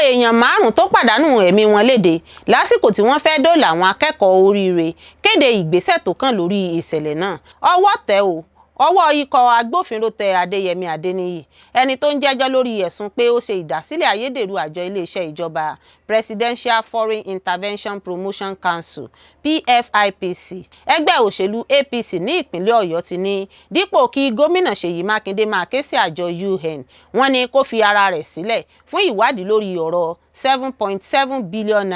Èèyàn márùn-ún tó pàdánù ẹ̀mí wọn léde lásìkò tí wọ́n fẹ́ dóòlà àwọn akẹ́kọ̀ọ́ Oríire kéde ìgbésẹ̀ tó kàn lórí ìṣẹ̀lẹ̀ náà. Ọwọ́ tẹ̀ o. Ọwọ́ ikọ̀ agbófinró tẹ Adéyẹmí Adéníyì, ẹni tó ń jẹ́jọ́ lórí ẹ̀sùn pé ó ṣe ìdásílẹ̀ ayédèrú àjọ iléeṣẹ́ ìjọba Presidential Foreign Intervention Promotion Council, PFIPC. Ẹgbẹ́ òṣèlú APC ní ìpínlẹ̀ Ọ̀yọ́ ti ní dípò kí gómìnà Ṣèyí Mákindé máa ké sí àjọ UN, wọ́n ní kó fi ara rẹ̀ sílẹ̀ fún ìwádìí lórí ọ̀rọ̀ ₦7.7 billion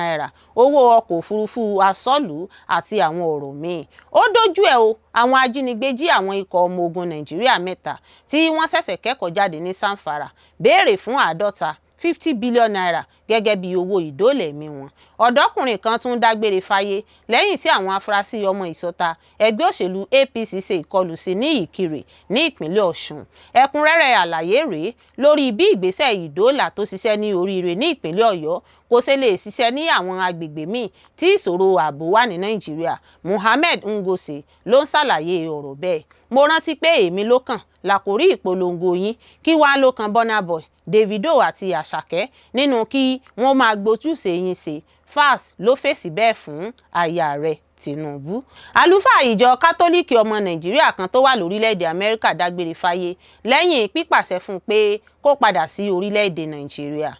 owó ọkọ̀ òfurufú asọ́lùú àti àwọn ọ̀rọ̀ míì. Ó dójú ẹ̀ o, àwọn ajínigbé jí àwọn ikọ̀ ọmọ ogun Nàìjíríà mẹ́ta tí wọ́n ṣẹ̀ṣẹ̀ kẹ́kọ̀ọ́ jáde ní Zamfara, béèrè fún 50 ₦50 billion gẹ́gẹ́ bí owó ìdóòlà ẹ̀mí wọn. Ọ̀dọ́kùnrin kan tún dágbére fáyé lẹ́yìn tí àwọn afurasí ọmọ ìsọta ẹgbẹ́ òṣèlú APC ṣe ìkọlù sí ní Ìkirè ní ìpínlẹ̀ Ọ̀ṣun. Ẹ̀kúnrẹ́rẹ́ àlàyé rèé lórí bí ìgbésẹ̀ ìdóòlà tó ṣiṣẹ́ ní Oríire ní ìpínlẹ̀ Ọ̀yọ́ kò ṣe lè ṣiṣẹ́ ní àwọn agbègbè míì tí ìṣòro ààbò wà ní Nàìjíríà. Muhammed Ngose ló ń ṣàlàyé ọ̀rọ̀ bẹ́ẹ̀. "Mo rántí pé èmi ló kàn" làkòrí ìpolongo yín. Kí wàá ló kan Burna Boy, Davido àti Àṣàkẹ́ nínú kí wọ́n máa gbójúṣe yín ṣe? Falz ló fèsì bẹ́ẹ̀ fún aya rẹ̀ Tinubu. Àlùfáà ìjọ Kátólíìkì ọmọ Nàìjíríà kan tó wà lórílẹ̀‐èdè Amẹ́ríkà dágbére fáyé lẹ́yìn pípàṣẹ fún un pé kó padà sí orílẹ̀‐èdè Nàìjíríà.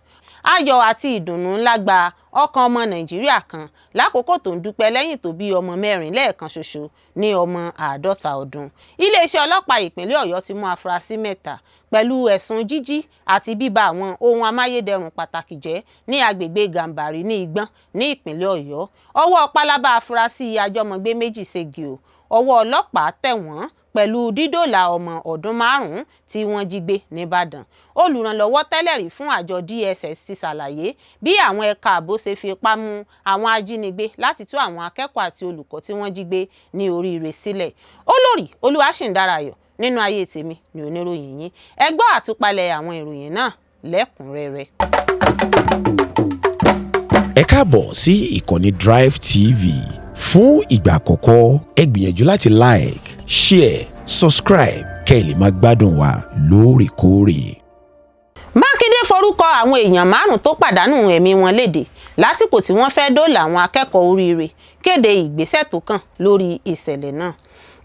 Ayọ̀ àti ìdùnnú ńlá gba ọkàn ọmọ Nàìjíríà kan lákòókò tó ń dúpẹ́ lẹ́yìn tó bí ọmọ mẹ́rin lẹ́ẹ̀kan ṣoṣo ní ọmọ 50 ọdún. Iléeṣẹ́ ọlọ́pàá ìpínlẹ̀ Ọ̀yọ́ ti mú afurasí mẹ́ta pẹ̀lú ẹ̀sùn jíjí àti bíba àwọn ohun amáyédẹrùn pàtàkì jẹ́ ní agbègbè Gàǹbàrí ní Ìgbọ̀n ní ìpínlẹ̀ Ọ̀yọ́. Ọwọ́ pálábá afurasí àjọmọ̀gbé méjì ségi o. Ọwọ́ ọlọ́pàá tẹ̀ wọ́n pẹ̀lú dídóòlà ọmọ ọdún 5 tí wọ́n jí gbé nìbàdàn. Olùrànlọ́wọ́ tẹ́lẹ̀ rí fún àjọ DSS ti ṣàlàyé bí àwọn ẹ̀ka ààbò ṣe fi ipá mú àwọn ajínigbé láti tú àwọn akẹ́kọ̀ọ́ àti olùkọ́ tí wọ́n jí gbé ní Oríire sílẹ̀. Olórí Olúwaṣìǹdàràyọ̀ nínú ayé tèmi ní oníròyìn yín. Ẹ gbọ́ àtúpalẹ̀ àwọn ìròyìn náà lẹ́kùnrẹ́rẹ́. Ẹ káàbọ̀ sí ìkànnì Drive TV. Fún ìgbà àkọ́kọ́, ẹ gbìyànjú láti like, share, subscribe kẹ́ ẹ lè máa gbádùn wa lóòrèkóòrè. Mákindé forúkọ àwọn èèyàn márùn tó pàdánù ẹ̀mí wọn léde lásìkò tí wọ́n fẹ́ẹ́ dóòlà àwọn akẹ́kọ̀ọ́ Oríire, kéde ìgbésẹ̀ tó kàn lórí ìṣẹ̀lẹ̀ náà.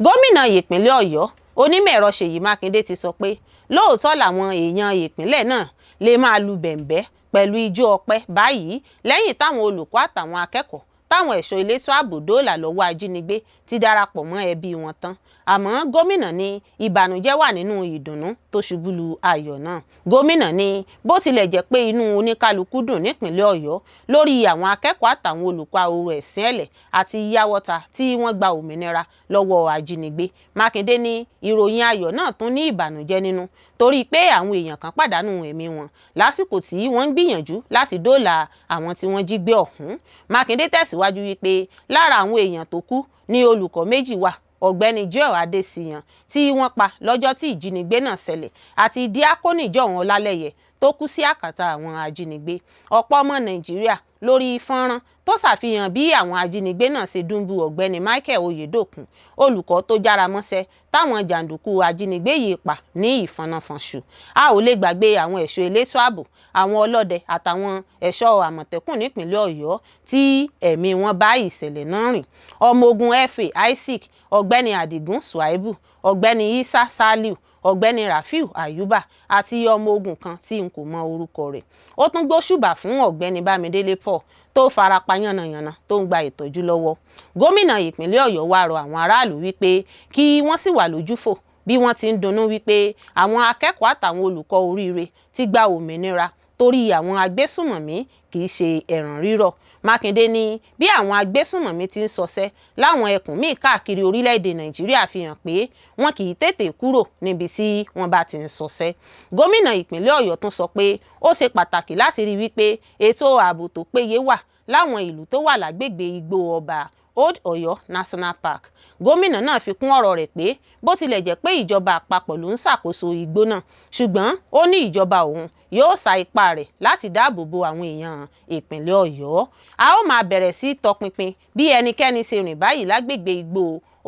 Gómìnà ìpínlẹ̀ Ọ̀yọ́, onímọ̀-ẹ̀rọ Ṣèyí Mákindé, ti sọ pé lóòótọ́ làwọn èèyàn ìpínlẹ̀ náà lè máa lu bẹ̀m̀bẹ́ pẹ̀lú ijó ọpẹ́ báyìí lẹ́yìn táwọn olùkọ́ àtàwọn akẹ́kọ̀ọ́ táwọn ẹ̀ṣọ́ elétò ààbò dóòlà lọ́wọ́ ajínigbé ti darapọ̀ mọ́ ẹbí wọn tán. Àmọ́ gómìnà ní ìbànújẹ́ wà nínú ìdùnnú tó ṣubú lu ayọ̀ náà. Gómìnà ní bó tilẹ̀ jẹ́ pé inú oníkálukú dùn nípìnlẹ̀ Ọ̀yọ́ lórí àwọn akẹ́kọ̀ọ́ àtàwọn olùkọ́ Ahoro Ẹ̀sìn Ẹ̀lẹ̀ àti Yàwọ́ta tí wọ́n gba òmìnira lọ́wọ́ ajínigbé, Mákindé ní ìròyìn ayọ̀ náà tún ní ìbànújẹ́ nínú torí pé àwọn èèyàn kan pàdánù ẹ̀mí wọn lásìkò tí wọ́n ń gbìyànjú láti dóòlà àwọn tí wọ́n jí gbé ọ̀hún. Mákindé tẹ̀síwájú wípé lára àwọn èèyàn tó kú ní olùkọ́ méjì wà, Ọ̀gbẹ́ni Joel Adéṣíyàn tí wọ́n pa lọ́jọ́ tí ìjínigbé náà ṣẹlẹ̀ àti Díákónì Jọ̀wọ́n Ọlálẹ́yẹ tó kú sí àkàtà àwọn ajínigbé. Ọ̀pọ̀ ọmọ Nàìjíríà lórí fọ́nrán tó ṣàfihàn bí àwọn ajínigbé náà ṣe dúnbú Ọ̀gbẹ́ni Michael Oyedokun, olùkọ́ tó jára mọ́ṣẹ́ táwọn jàǹdùkú ajínigbé yìí pa ní ìfọnáfọnṣu. A ò lè gbàgbé àwọn ẹ̀ṣọ́ elétò ààbò, àwọn ọlọ́dẹ àtàwọn ẹ̀ṣọ́ Àmọ̀tẹ́kùn nípìnlẹ̀ Ọ̀yọ́ tí ẹ̀mí wọn bá ìṣẹ̀lẹ̀ náà rìn: ọmọ ogun Fa Isaac, Ọ̀gbẹ́ni Adigun Shuaibu, Ọ̀gbẹ́ni Isa Saliu, Ọ̀gbẹ́ni Rafiu Ayuba àti ọmọ ogun kan tí n kò mọ orúkọ rẹ̀. Ó tún gbóṣùbà fún Ọ̀gbẹ́ni Bámidélé Paul tó farapa yánnayànna tó ń gba ìtọ́jú lọ́wọ́. Gómìnà ìpínlẹ̀ Ọ̀yọ́ wá rọ àwọn aráàlú wípé kí wọ́n sì wà lójúfò bí wọ́n ti ń dunnú wípé àwọn akẹ́kọ̀ọ́ àtàwọn olùkọ́ Oríire ti gba òmìnira, torí àwọn agbésùnmọ̀mí kì í ṣe ẹ̀ràn rírọ̀. Mákindé ní bí àwọn agbésùnmọ̀mí ti ń ṣọṣẹ́ láwọn ẹkùn míì káàkiri orílẹ̀-èdè Nàìjíríà fi hàn pé wọn kì í tètè kúrò níbi tí wọ́n bá ti ń ṣọṣẹ́. Gómìnà ìpínlẹ̀ Ọ̀yọ́ tún sọ pé ó ṣe pàtàkì láti rí wípé ètò ààbò tó péye wà láwọn ìlú tó wà lágbègbè igbó ọba Old Ọ̀yọ́ National Park. Gómìnà náà fi kún ọ̀rọ̀ rẹ̀ pé bó tilẹ̀ jẹ́ pé ìjọba àpapọ̀ ló ń ṣàkóso igbó náà, ṣùgbọ́n ó ní ìjọba òun yóò sa ipá rẹ̀ láti dáàbò bo àwọn èèyàn ìpínlẹ̀ Ọ̀yọ́. A ó máa bẹ̀rẹ̀ sí tọpinpin bí ẹnikẹ́ni ṣe rìn báyìí lágbègbè igbó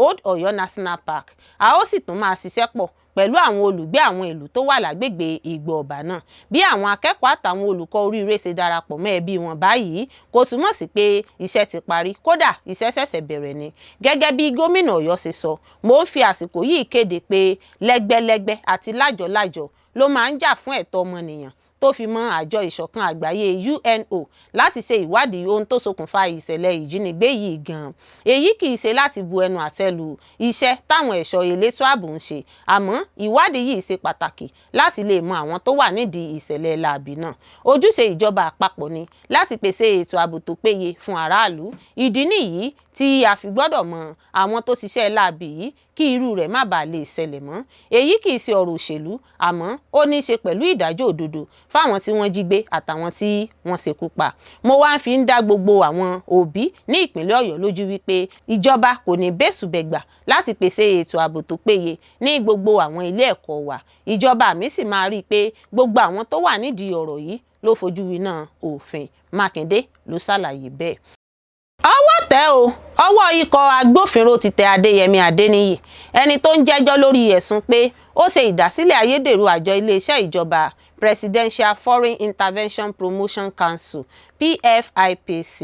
Old Ọ̀yọ́ National Park. A ó sì tún máa ṣiṣẹ́ pọ̀. Pẹ̀lú àwọn olùgbé àwọn ìlú tó wà lágbègbè Igbó Ọba náà, bí àwọn akẹ́kọ̀ọ́ àtàwọn olùkọ́ oríire ṣe darapọ̀ mọ́ ẹbí wọn báyìí, kò túmọ̀ sí pé iṣẹ́ ti parí. Kódà, iṣẹ́ ṣẹ̀ṣẹ̀ bẹ̀rẹ̀ ni. Gẹ́gẹ́ bí gómìnà Ọ̀yọ́ ṣe sọ, "Mo ń fi àsìkò yìí kéde pé lẹ́gbẹ́lẹ́gbẹ́ àti lájọ̀lájọ̀ ló máa ń jà fún ẹ̀tọ́ ọmọnìyàn, tó fi mọ́ àjọ ìṣọ̀kan àgbáyé UNO, láti ṣe ìwádìí ohun tó ṣokùnfà ìṣẹ̀lẹ̀ ìjínigbé yìí gan-an. Èyí kì í ṣe láti bu ẹnu àtẹ́ lu iṣẹ́ táwọn ẹ̀ṣọ́ elétò ààbò ń ṣe, àmọ́ ìwádìí yìí ṣe pàtàkì láti lè mọ àwọn tó wà nídìí ìṣẹ̀lẹ̀ láabi náà. Ojúṣe ìjọba àpapọ̀ ni láti pèsè ètò ààbò tó péye fún aráàlú. Ìdí nìyí tí a fi gbọ́dọ̀ mọ àwọn tó ṣiṣẹ́ láabi yìí kí irú rẹ̀ má bàa lè ṣẹlẹ̀ mọ́. Èyí kì í ṣe ọ̀rọ̀ òṣèlú, àmọ́ ó ní í ṣe pẹ̀lú ìdájọ́ òdodo fáwọn tí wọ́n jí gbé àtàwọn tí wọ́n ṣekú pa. Mo wá ń fi ń dá gbogbo àwọn òbí ní ìpínlẹ̀ Ọ̀yọ́ lójú wípé ìjọba kò ní bẹ́sùbẹ̀gbà láti pèsè ètò ààbò tó péye ní gbogbo àwọn ilé ẹ̀kọ́ wa. Ìjọba mi sì máa rí i pé gbogbo àwọn tó wà nídìí ọ̀rọ̀ yìí ló fojú winá òfin." Mákindé ló ṣàlàyé bẹ́ẹ̀. Ọwọ́ tẹ́ o, ọwọ́ ikọ̀ agbófinró ti tẹ Adéyẹmí Adéníyì, ẹni tó ń jẹ́jọ́ lórí ẹ̀sùn pé ó ṣe ìdásílẹ̀ ayédèrú àjọ iléeṣẹ́ ìjọba Presidential Foreign Intervention Promotion Council, PFIPC.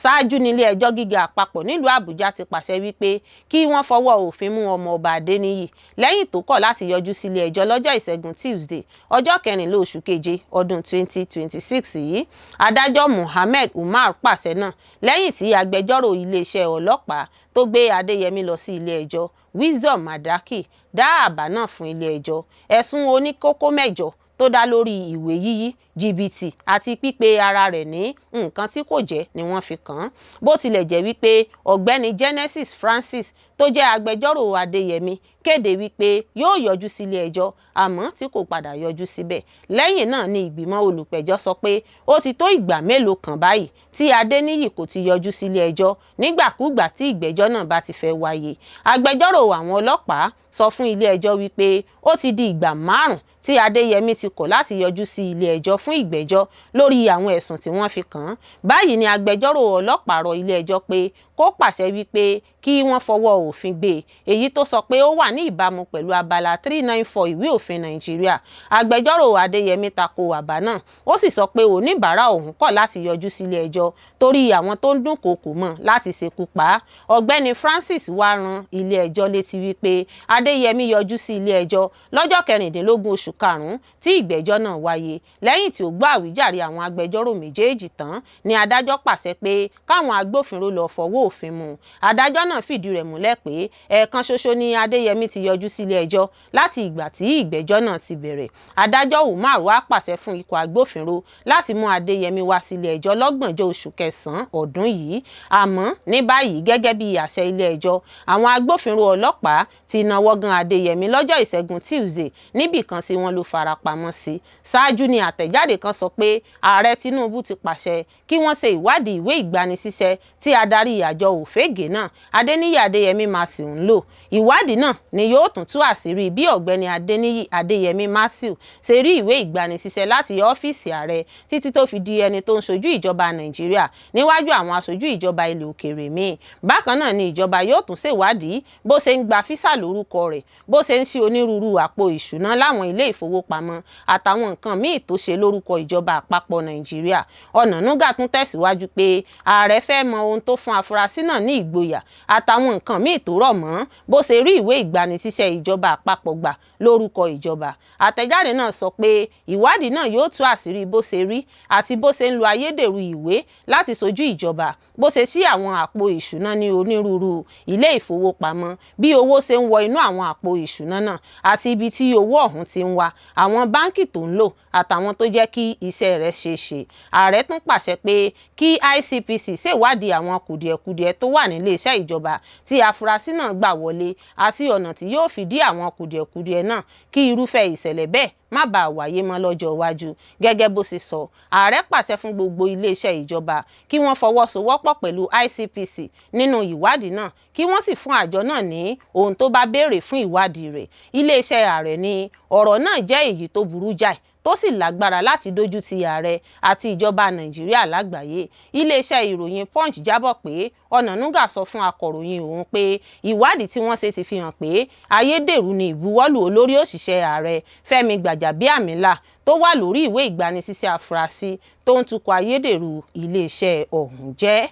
Ṣáájú, nílé ẹjọ́ gíga àpapọ̀ nílùú Àbújá ti pàṣẹ wípé kí wọ́n fọwọ́ òfin mú Ọmọọba Adéníyì lẹ́yìn tó kọ̀ láti yọjú sílé ẹjọ́ lọ́jọ́ Ìṣẹ́gun Tuesday, ọjọ́ 14 oṣù keje ọdún 2026 yìí. Adájọ́ Muhammed Umar pàṣẹ náà lẹ́yìn tí agbẹjọ́rò iléeṣẹ́ ọlọ́pàá tó gbé Adéyẹmí lọ sí ilé ẹjọ́, Wisdom Madaki, dá àbá náà fún ilé ẹjọ́. Ẹ̀sùn oníkókó 8 tó dá lórí ìwé yíyí, jìbìtì àti pípe ara rẹ̀ ní nǹkan tí kò jẹ́ ni wọ́n fi kàn án. Bó tilẹ̀ jẹ́ wípé Ọ̀gbẹ́ni Genesis Francis, tó jẹ́ agbẹjọ́rò Adéyẹmí, kéde wípé yóò yọjú sílé ẹjọ́, àmọ́ tí kò padà yọjú síbẹ̀. Lẹ́yìn náà ni ìgbìmọ̀ olùpẹ̀jọ́ sọ pé ó ti tó ìgbà mélòó kan báyìí tí Adéníyì kò ti yọjú sílé ẹjọ́ nígbàkúùgbà tí ìgbẹ́jọ́ náà bá ti fẹ́ wáyé. Agbẹjọ́rò àwọn ọlọ́pàá sọ fún ilé ẹjọ́ wípé ó ti di ìgbà 5 tí Adéyẹmí ti kọ̀ láti yọjú sí ilé ẹjọ́ fún ìgbẹ́jọ́ lórí àwọn ẹ̀sùn tí wọ́n fi kàn án. Báyìí ni agbẹjọ́rò ọlọ́pàá rọ ilé ẹjọ́ pé kó pàṣẹ wípé kí wọ́n fọwọ́ òfin gbé e, èyí tó sọ pé ó wà ní ìbámu pẹ̀lú abala 394 ìwé òfin Nàìjíríà. Agbẹjọ́rò Adéyẹmí tako àbá náà, ó sì sọ pé oníbàárà òun kọ̀ láti yọjú sílé ẹjọ́ torí àwọn tó ń dúnkookò mọ́ láti ṣekú pa á. Ọ̀gbẹ́ni Francis wá rán ilé ẹjọ́ létí wípé Adéyẹmí yọjú sí ilé ẹjọ́ lọ́jọ́ 16 oṣù karùn-ún tí ìgbẹ́jọ́ náà wáyé. Lẹ́yìn tí ó gbọ́ àwíjàre àwọn agbẹjọ́rò méjèèjì tán ni adájọ́ pàṣẹ pé káwọn agbófinró lọ fọwọ́ òfin mú. Adájọ́ náà fìdí rẹ̀ múlẹ̀ pé ẹ̀ẹ̀kan ṣoṣo ni Adéyẹmí ti yọjú sílé ẹjọ́ láti ìgbà tí ìgbẹ́jọ́ náà ti bẹ̀rẹ̀. Adájọ́ Umar wá pàṣẹ fún ikọ̀ agbófinró láti mú Adéyẹmí wá sílé ẹjọ́ lọ́gbọ̀njọ́ oṣù kẹsàn-án ọdún yìí. Àmọ́ ní báyìí, gẹ́gẹ́ bí àṣẹ ilé ẹjọ́, àwọn agbófinró ọlọ́pàá ti nawọ́ gan Adéyẹmí lọ́jọ́ Ìṣẹ́gun Tuesday níbì kan tí wọ́n ló farapamọ́ sí. Ṣáájú ni àtẹ̀jáde kan sọ pé Ààrẹ Tinubu ti pàṣẹ kí wọ́n ṣe ìwádìí ìwé ìgbanisíṣẹ́ tí adarí àjọ òfégè náà, Adéníyì Adéyẹmí Matthew, ń lò. Ìwádìí náà ni yóò tún tú àṣírí bí Ọ̀gbẹ́ni Adéníyì Adéyẹmí Matthew ṣe rí ìwé ìgbanisíṣẹ́ láti ọ́fíìsì ààrẹ títí tó fi di ẹni tó ń ṣojú ìjọba Nàìjíríà níwájú àwọn aṣojú ìjọba ilẹ̀ òkèèrè míì. Bákan náà ni ìjọba yóò tún ṣèwádìí bó ṣe ń gba físà lórúkọ rẹ̀, bó ṣe ń ṣí onírúurú àpò ìṣúná láwọn ilé ìfowópamọ́ àtàwọn nǹkan míì tó ṣe lórúkọ ìjọba àpapọ̀ Nàìjíríà. Ọ̀nànúgà tún tẹ̀síwájú pé ààrẹ fẹ́ mọ ohun tó fún afurasí náà ní ìgboyà àtàwọn nǹkan míì tó rọ̀ mọ́ bó ṣe rí ìwé ìgbanisíṣẹ́ ìjọba àpapọ̀ gbà lórúkọ ìjọba. Àtẹ̀jáde náà sọ pé ìwádìí náà yóò tú àṣírí bó ṣe rí àti bó ṣe ń lo ayédèrú ìwé láti ṣojú ìjọba, bó ṣe ṣí àwọn àpò ìṣúná ní onírúurú ilé ìfowópamọ́, bí owó ṣe ń wọ inú àwọn àpò ìṣúná náà àti ibi tí owó ọ̀hún ti ń wá, àwọn báńkì tó ń lò àtàwọn tó jẹ́ kí iṣẹ́ rẹ̀ ṣeé ṣe. Ààrẹ tún pàṣẹ pé kí ICPC ṣèwádìí àwọn kùdìẹ̀kudiẹ tó wà níléeṣẹ́ ìjọba tí afurasí náà gbà wọlé àti ọ̀nà tí yóò fi dí àwọn kùdìẹ̀kudiẹ náà kí irúfẹ́ ìṣẹ̀lẹ̀ bẹ́ẹ̀ má bàa wáyé mọ́ lọ́jọ́ iwájú. Gẹ́gẹ́ bó ṣe sọ, ààrẹ pàṣẹ fún gbogbo iléeṣẹ́ ìjọba kí wọ́n fọwọ́sowọ́pọ̀ pẹ̀lú ICPC nínú ìwádìí náà, kí wọ́n sì fún àjọ náà ní ohun tó bá béèrè fún ìwádìí rẹ̀. Iléeṣẹ́ ààrẹ ní ọ̀rọ̀ náà jẹ́ èyí tó burú jáì. tó sì lágbára láti dójú ti ààrẹ àti ìjọba Nàìjíríà lágbàáyé. Iléeṣẹ́ ìròyìn Punch jábọ̀ pé Ọ̀nànúgà sọ fún akọ̀ròyìn òun pé ìwádìí tí wọ́n ṣe ti fi hàn pé ayédèrú ni ìbuwọ́lù olórí òṣìṣẹ́ ààrẹ Fẹ́mi Gbàjàbíàmílà tó wà lórí ìwé ìgbanisíṣẹ́ afurasí tó ń tukọ̀ ayédèrú iléeṣẹ́ ọ̀hún jẹ́.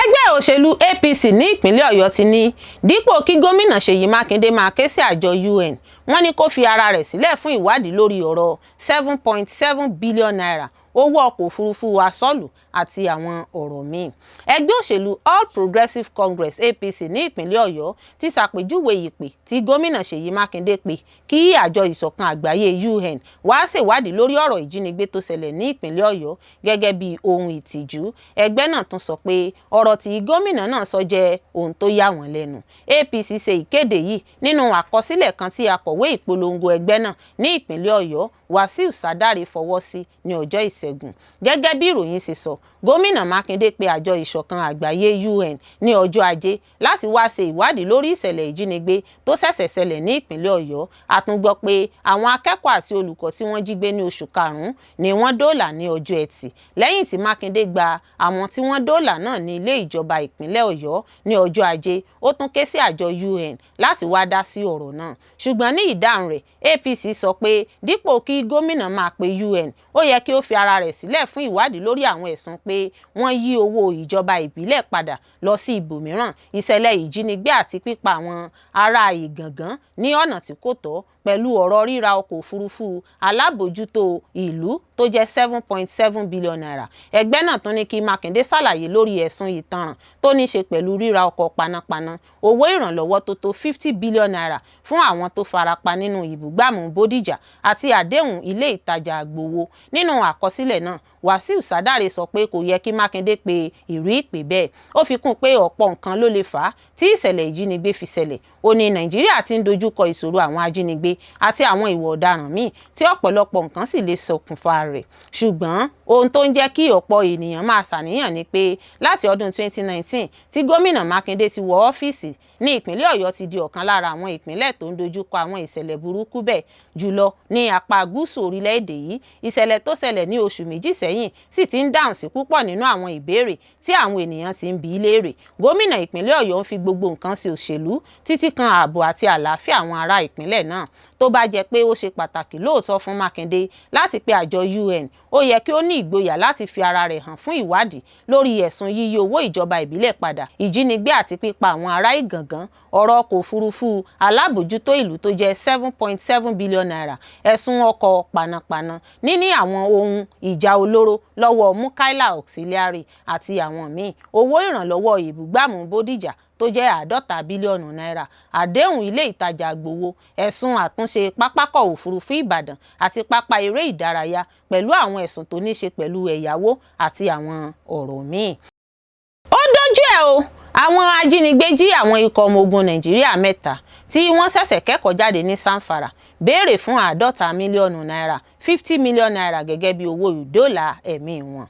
Ẹgbẹ́ òṣèlú APC ní ìpínlẹ̀ Ọ̀yọ́ ti ní dípò kí gómìnà Ṣèyí Mákindé máa ké sí àjọ UN, wọ́n ní kó fi ara rẹ̀ sílẹ̀ fún ìwádìí lórí ọ̀rọ̀ 7.7 billion naira owó ọkọ̀ òfurufú asọ́lù àti àwọn ọ̀rọ̀ míì. Ẹgbẹ́ òṣèlú All Progressives Congress, APC, ní ìpínlẹ̀ Ọ̀yọ́ ti ṣàpèjúwe ìpè tí gómìnà Ṣèyí Mákindé pè kí àjọ Ìṣọ̀kan Àgbáyé, UN, wá ṣèwádìí lórí ọ̀rọ̀ ìjínigbé tó ṣẹlẹ̀ ní ìpínlẹ̀ Ọ̀yọ́ gẹ́gẹ́ bí ohun ìtìjú. Ẹgbẹ́ náà tún sọ pé ọ̀rọ̀ tí gómìnà náà sọ jẹ́ ohun tó yà wọ́n lẹ́nu. APC ṣe ìkéde yìí nínú àkọsílẹ̀ kan tí akọ̀wé ìpolongo ẹgbẹ́ náà ní ìpínlẹ̀ Ọ̀yọ́, Wàsíù Sádárì, fọwọ́ sí ní ọjọ́ Ìṣẹ́gun. Gẹ́gẹ́ bí ìròyìn ṣe sọ, gómìnà Mákindé pe àjọ Ìṣọ̀kan Àgbáyé, UN, ní ọjọ́ Ajé láti wá ṣe ìwádìí lórí ìṣẹ̀lẹ̀ ìjínigbé tó ṣẹ̀ṣẹ̀ ṣẹlẹ̀ ní ìpínlẹ̀ Ọ̀yọ́. A tún gbọ́ pé àwọn akẹ́kọ̀ọ́ àti olùkọ́ tí wọ́n jí gbé ní oṣù karùn-ún ni wọ́n dóòlà ní ọjọ́ Ẹtì. Lẹ́yìn tí Mákindé gba àwọn tí wọ́n dóòlà náà ní ilé ìjọba ìpínlẹ̀ Ọ̀yọ́ ní ọjọ́ Ajé, ó tún ké sí àjọ UN láti wá dá sí ọ̀rọ̀ náà. Ṣùgbọ́n ní ìdáhùn rẹ̀, APC sọ pé dípò kí gómìnà máa pe UN, ó yẹ kí ó fi ara rẹ̀ sílẹ̀ fún ìwádìí lórí àwọn ẹ̀sùn pé wọ́n yí owó ìjọba ìbílẹ̀ padà lọ sí ibòmíràn, ìṣẹ̀lẹ̀ ìjínigbé àti pípa àwọn ará Ìgàngán ní ọ̀nà tí kò tọ́, pẹ̀lú ọ̀rọ̀ ríra ọkọ̀ òfurufú alábòójútó ìlú tó jẹ́ 7.7 billion naira. Ẹgbẹ́ náà tún ní kí Mákindé ṣàlàyé lórí ẹ̀sùn ìtanràn tó ní ṣe pẹ̀lú ríra ọkọ̀ panápaná, owó ìrànlọ́wọ́ tó tó 50 billion naira fún àwọn tó farapa nínú ìbúgbàmù Bódìjà àti àdéhùn ilé ìtajà Àgbòwò. Nínú àkọsílẹ̀ náà, Wàsíù Sádàrè sọ pé kò yẹ kí Mákindé pe irú ìpè bẹ́ẹ̀. Ó fi kún pé ọ̀pọ̀ nǹkan ló lè fà á tí ìṣẹ̀lẹ̀ ìjínigbé fi ṣẹlẹ̀. Ó ní Nàìjíríà ti ń dojúkọ ìṣòro àwọn ajínigbé àti àwọn ìwà ọ̀daràn míì tí ọ̀pọ̀lọpọ̀ nǹkan sì lè ṣokùnfà rẹ̀, ṣùgbọ́n ohun tó ń jẹ́ kí ọ̀pọ̀ ènìyàn máa ṣàníyàn ni pé láti ọdún 2019 tí gómìnà Mákindé ti wọ ọ́fíìsì ní ìpínlẹ̀ Ọ̀yọ́ ti di ọ̀kan lára àwọn ìpínlẹ̀ tó ń dojúkọ àwọn ìṣẹ̀lẹ̀ burúkú bẹ́ẹ̀ jùlọ ní apá gúúsù orílẹ̀-èdè yìí. Ìṣẹ̀lẹ̀ tó ṣẹlẹ̀ ní oṣù 2 sẹ́yìn sì ti ń dáhùn sí púpọ̀ nínú àwọn ìbéèrè tí àwọn ènìyàn ti ń bi í léèrè. Gómìnà ìpínlẹ̀ Ọ̀yọ́ ń fi gbogbo nǹkan ṣe òṣèlú, títí kan ààbò àti àlàáfíà àwọn ará ìpínlẹ̀ náà. Tó bá jẹ́ pé ó ṣe pàtàkì lóòótọ́ fún Mákindé láti pe àjọ UN, ó yẹ kí ó ní ìgboyà láti fi ara rẹ̀ hàn fún ìwádìí lórí ẹ̀sùn yíyí owó ìjọba ìbílẹ̀ padà, ìjínigbé àti pípa àwọn ará Ìgàngán, ọ̀rọ̀ ọkọ̀ òfurufú alábòójútó ìlú tó jẹ́ 7.7 billion naira, ẹ̀sùn ọkọ̀ panápaná, níní àwọn ohun ìjà olóró lọ́wọ́ Mukaila Auxiliary àti àwọn míì, owó ìrànlọ́wọ́ ìbúgbàmù Bódìjà tó jẹ́ 50 bílíọ̀nù náírà, àdéhùn ilé ìtajà Àgbòwò, ẹ̀sùn àtúnṣe pápákọ̀ òfurufú Ìbàdàn àti pápá eré ìdárayá, pẹ̀lú àwọn ẹ̀sùn tó ní ṣe pẹ̀lú ẹ̀yáwó àti àwọn ọ̀rọ̀ míì. Ó dójú ẹ̀ o, àwọn ajínigbé jí àwọn ikọ̀ ọmọ ogun Nàìjíríà mẹ́ta tí wọ́n ṣẹ̀ṣẹ̀ kẹ́kọ̀ọ́ jáde ní Zamfara, béèrè fún 50 mílíọ̀nù náírà, 50 million naira, gẹ́gẹ́ bí owó ìdóòlà ẹ̀mí wọn.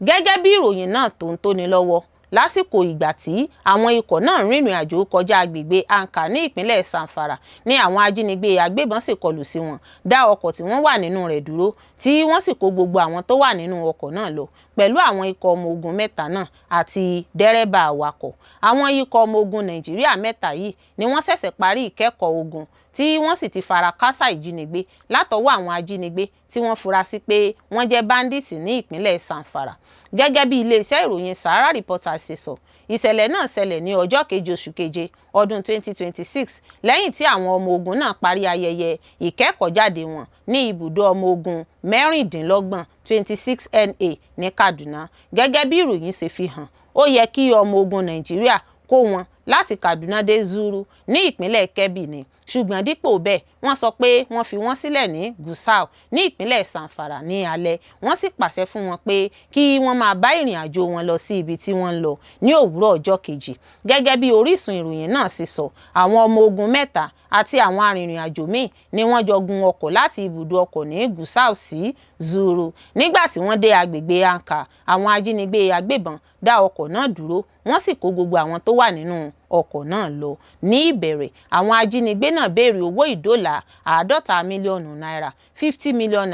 Gẹ́gẹ́ bí ìròyìn náà tó ń tóni lọ́wọ́, lásìkò ìgbà tí àwọn ikọ̀ náà ń rìnrìn àjò kọjá agbègbè Anka ní ìpínlẹ̀ Zamfara ní àwọn ajínigbé agbébọn sì kọlù sí wọn, dá ọkọ̀ tí wọ́n wà nínú rẹ̀ dúró, tí wọ́n sì kó gbogbo àwọn tó wà nínú ọkọ̀ náà lọ pẹ̀lú àwọn ikọ̀ ọmọ ogun mẹ́ta náà àti dẹ́rẹ́bà awakọ̀. Àwọn ikọ̀ ọmọ ogun Nàìjíríà mẹ́ta yìí ni wọ́n ṣẹ̀ṣẹ̀ parí ìkẹ́kọ̀ọ́ ogun tí wọ́n sì ti fara káásá ìjínigbé látọwọ́ àwọn ajínigbé tí wọ́n fura sí pé wọ́n jẹ́ bandits ní ìpínlẹ̀ Zamfara. Gẹ́gẹ́ bí iléeṣẹ́ ìròyìn Sahara Reporters ṣe sọ, ìṣẹ̀lẹ̀ náà ṣẹlẹ̀ ní ọjọ́ keje oṣù keje ọdún 2026, lẹ́yìn tí àwọn ọmọ ogun náà parí ayẹyẹ ìkẹ́kọ̀ọ́jáde wọn ní ibùdó ọmọ ogun 26, 26 NA, ní Kaduna. Gẹ́gẹ́ bí ìròyìn ṣe fi hàn, ó yẹ kí ọmọ ogun Nàìjíríà kó wọn láti Kaduna dé Zuru ní ìpínlẹ̀ Kebbi ni, ṣùgbọ́n dípò bẹ́ẹ̀, wọ́n sọ pé wọ́n fi wọ́n sílẹ̀ ní Gusau ní ìpínlẹ̀ Zamfara ní alẹ́, wọ́n sì pàṣẹ fún wọn pé kí wọ́n máa bá ìrìn àjò wọn lọ sí ibi tí wọ́n ń lọ ní òwúrọ̀ ọjọ́ kejì. Gẹ́gẹ́ bí orísun ìròyìn náà ṣe sọ, àwọn ọmọ ogun mẹ́ta àti àwọn arìnrìn-àjò míì ni wọ́n jọ gun ọkọ̀ láti ibùdó ọkọ̀ ní Gusau sí Zuru. Nígbà tí wọ́n dé agbègbè Anka, àwọn ajínigbé agbébọn dá ọkọ̀ náà dúró, wọ́n sì kó gbogbo àwọn tó wà nínú ọkọ̀ náà lọ. Ní ìbẹ̀rẹ̀, àwọn ajínigbé náà béèrè owó ìdóòlà 50 mílíọ̀nù náírà ₦50 million,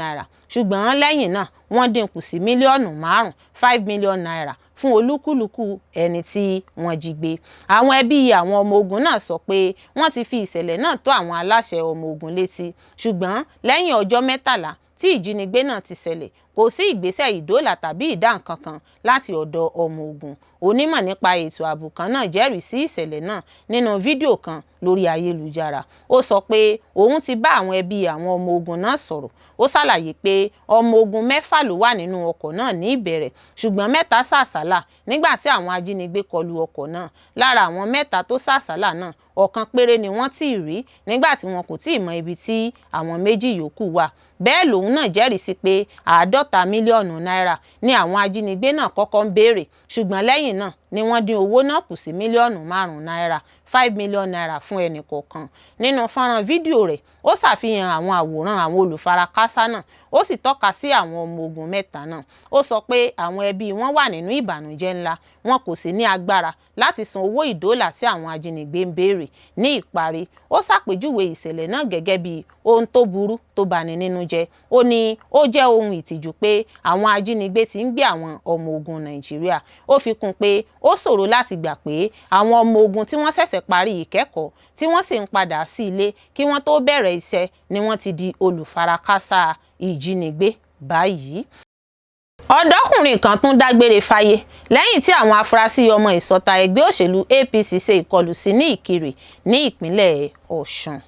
ṣùgbọ́n lẹ́yìn náà wọ́n dínkù sí mílíọ̀nù 5 ₦5 million fún olúkúlùkù ẹni tí wọ́n jí gbé. Àwọn ẹbí àwọn ọmọ ogun náà sọ pé wọ́n ti fi ìṣẹ̀lẹ̀ náà tó àwọn aláṣẹ ọmọ ogun létí, ṣùgbọ́n lẹ́yìn ọjọ́ 13 tí ìjínigbé náà ti ṣẹlẹ̀, kò sí ìgbésẹ̀ ìdóòlà tàbí ìdá nǹkan kan láti ọ̀dọ̀ ọmọ ogun. Onímọ̀ nípa ètò ààbò kan náà jẹ́rìí sí ìṣẹ̀lẹ̀ náà nínú fídíò kan lórí ayélujára. Ó sọ pé òun ti bá àwọn ẹbí àwọn ọmọ ogun náà sọ̀rọ̀. Ó ṣàlàyé pé ọmọ ogun 6 ló wà nínú ọkọ̀ náà ní ìbẹ̀rẹ̀, ṣùgbọ́n 3 sàsálà nígbà tí àwọn ajínigbé kọlu ọkọ̀ náà. Lára àwọn 3 tó sàsálà náà, ọ̀kan péré ni wọ́n ti rí nígbà tí wọn kò tíì mọ ibi tí àwọn 2 yòókù wà. Bẹ́ẹ̀ lòun náà jẹ́rìí sí pé 50 mílíọ̀nù náírà ni àwọn ajínigbé náà kọ́kọ́ ń béèrè, ṣùgbọ́n lẹ́yìn náà ni wọ́n dín owó náà kù sí mílíọ̀nù 5 náírà ₦5 million fún ẹnì kọ̀ọ̀kan. Nínú fọ́nrán fídíò rẹ̀, ó ṣàfihàn àwọn àwòrán àwọn olùfarakásá náà, ó sì tọ́ka sí àwọn ọmọ ogun 3 náà. Ó sọ pé àwọn ẹbí wọn wà nínú ìbànújẹ́ ńlá, wọn kò sì ní agbára láti san owó ìdóòlà tí àwọn ajínigbé ń béèrè. Ní ìparí, ó ṣàpèjúwe ìṣẹ̀lẹ̀ náà gẹ́gẹ́ bí ohun tó burú tó bani nínú jẹ́. Ó ní ó jẹ́ ohun ìtìjú pé àwọn ajínigbé ti ń gbé àwọn ọmọ ogun Nàìjíríà. Ó fi kún pé ó ṣòro láti gbà pé àwọn ọmọ ogun tí wọ́n ṣẹ̀ṣẹ̀ parí ìkẹ́kọ̀ọ́ tí wọ́n sì ń padà sí ilé kí wọ́n tó bẹ̀rẹ̀ iṣẹ́ ni wọ́n ti di olùfarakásá ìjínigbé báyìí. Ọ̀dọ́kùnrin kan tún dágbére fáyé lẹ́yìn tí àwọn afurasí ọmọ ìsọ̀ta ẹgbẹ́ òṣèlú APC ṣe ìkọlù sí ní Ìkirè ní ìpínlẹ̀ Ọ̀ṣun.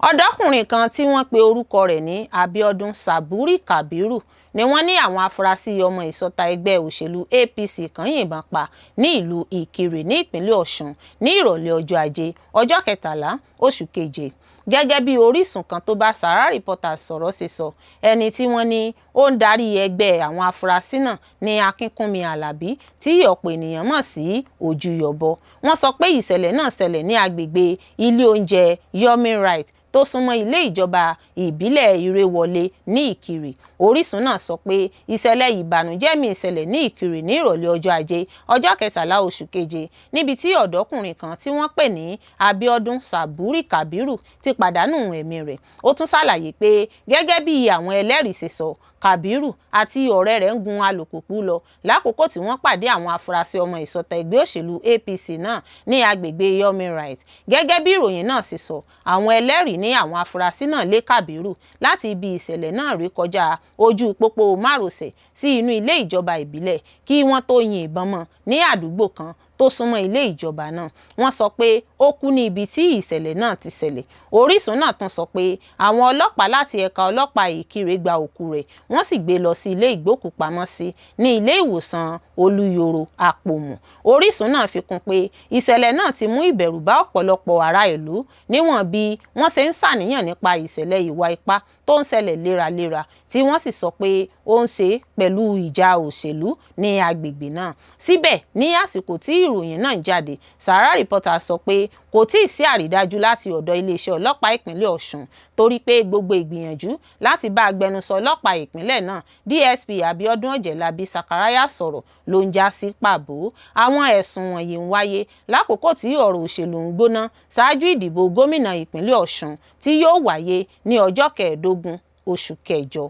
Ọ̀dọ́kùnrin kan tí wọ́n pe orúkọ rẹ̀ ní Abiodun Saburi Kabiru ni wọ́n ní àwọn afurasí ọmọ ìsọ̀ta ẹgbẹ́ òṣèlú APC kan yìnbọn pa ní ìlú Ìkirè ní ìpínlẹ̀ Ọ̀ṣun ní ìrọ̀lẹ́ ọjọ́ Ajé, ọjọ́ 13 oṣù keje. Gẹ́gẹ́ bí orísun kan tó bá Sahara Reporters sọ̀rọ̀ ṣe sọ, ẹni tí wọ́n ní ó ń darí ẹgbẹ́ àwọn afurasí náà ní Akínkúnmi Alábí tí ọ̀pọ̀ ènìyàn mọ̀ sí Ojúyọ̀bọ. Wọ́n sọ pé ìṣẹ̀lẹ̀ náà ṣẹlẹ̀ ní agbègbè ilé oúnjẹ Yomi Right tó súnmọ́ ilé ìjọba ìbílẹ̀ Ìrèwọlé ní Ìkirè. Orísun náà sọ pé ìṣẹ̀lẹ̀ ìbànújẹ́ míì ṣẹlẹ̀ ní Ìkirè ní ìrọ̀lẹ́ ọjọ́ Ajé, ọjọ́ 13 oṣù keje, níbi tí ọ̀dọ́kùnrin kan tí wọ́n pè ní Abiodun Saburi Kabiru ti pàdánù ẹ̀mí rẹ̀. Ó tún ṣàlàyé pé gẹ́gẹ́ bí àwọn ẹlẹ́rìí ṣe sọ, Kabiru àti ọ̀rẹ́ rẹ̀ ń gun alùpùpù lọ lákòókò tí wọ́n pàdé àwọn afurasí ọmọ ìsọ̀ta ẹgbẹ́ òṣèlú APC náà ní agbègbè Yomi Right. Gẹ́gẹ́ bí ìròyìn náà ṣe sọ, àwọn ẹlẹ́rìí ní àwọn afurasí náà lé Kabiru láti ibi ìṣẹ̀lẹ̀ náà rí kọjá ojú pópó márosẹ̀ sí inú ilé ìjọba ìbílẹ̀ kí wọ́n tó yin ìbọn mọ́ ní àdúgbò kan tó súnmọ́ ilé ìjọba náà. Wọ́n sọ pé ó kú ní ibi tí ìṣẹ̀lẹ̀ náà ti ṣẹlẹ̀. Orísun náà tún sọ pé àwọn ọlọ́pàá láti ẹ̀ka ọlọ́pàá Ìkirè gba òkú rẹ̀, wọ́n sì gbé lọ sí ilé ìgbókùpamọ́sí ní ilé ìwòsàn Olúyọ̀rọ̀ Àpòmù. Orísun náà fi kún pé ìṣẹ̀lẹ̀ náà ti mú ìbẹ̀rù bá ọ̀pọ̀lọpọ̀ ará ìlú níwọ̀n bí wọ́n ṣe ń ṣàníyàn nípa ìṣẹ̀lẹ̀ ìwà ipá tó ń ṣẹlẹ̀ léraléra, tí wọ́n sì sọ pé ó ń ṣe pẹ̀lú ìjà òṣèlú ní agbègbè náà. Síbẹ̀, ní àsìkò tí ìròyìn náà jáde, Sahara Reporters sọ pé kò tíì sí àrídájú láti ọ̀dọ̀ iléeṣẹ́ ọlọ́pàá ìpínlẹ̀ Ọ̀ṣun, torí pé gbogbo ìgbìyànjú láti bá agbẹnusọ ọlọ́pàá ìpínlẹ̀ náà DSP Abiodun Ọ̀jẹ̀lábí Sakaraya sọ̀rọ̀ ló ń já sí pàbó. Àwọn ẹ̀sùn wọ̀nyí ń wáyé lákòókò tí ọ̀rọ̀ òṣèlú ń gbóná ṣáájú ìdìbò gómìnà ìpínlẹ̀ Ọ̀ṣun tí yóò wáyé ní ọjọ́ 15 oṣù kẹjọ.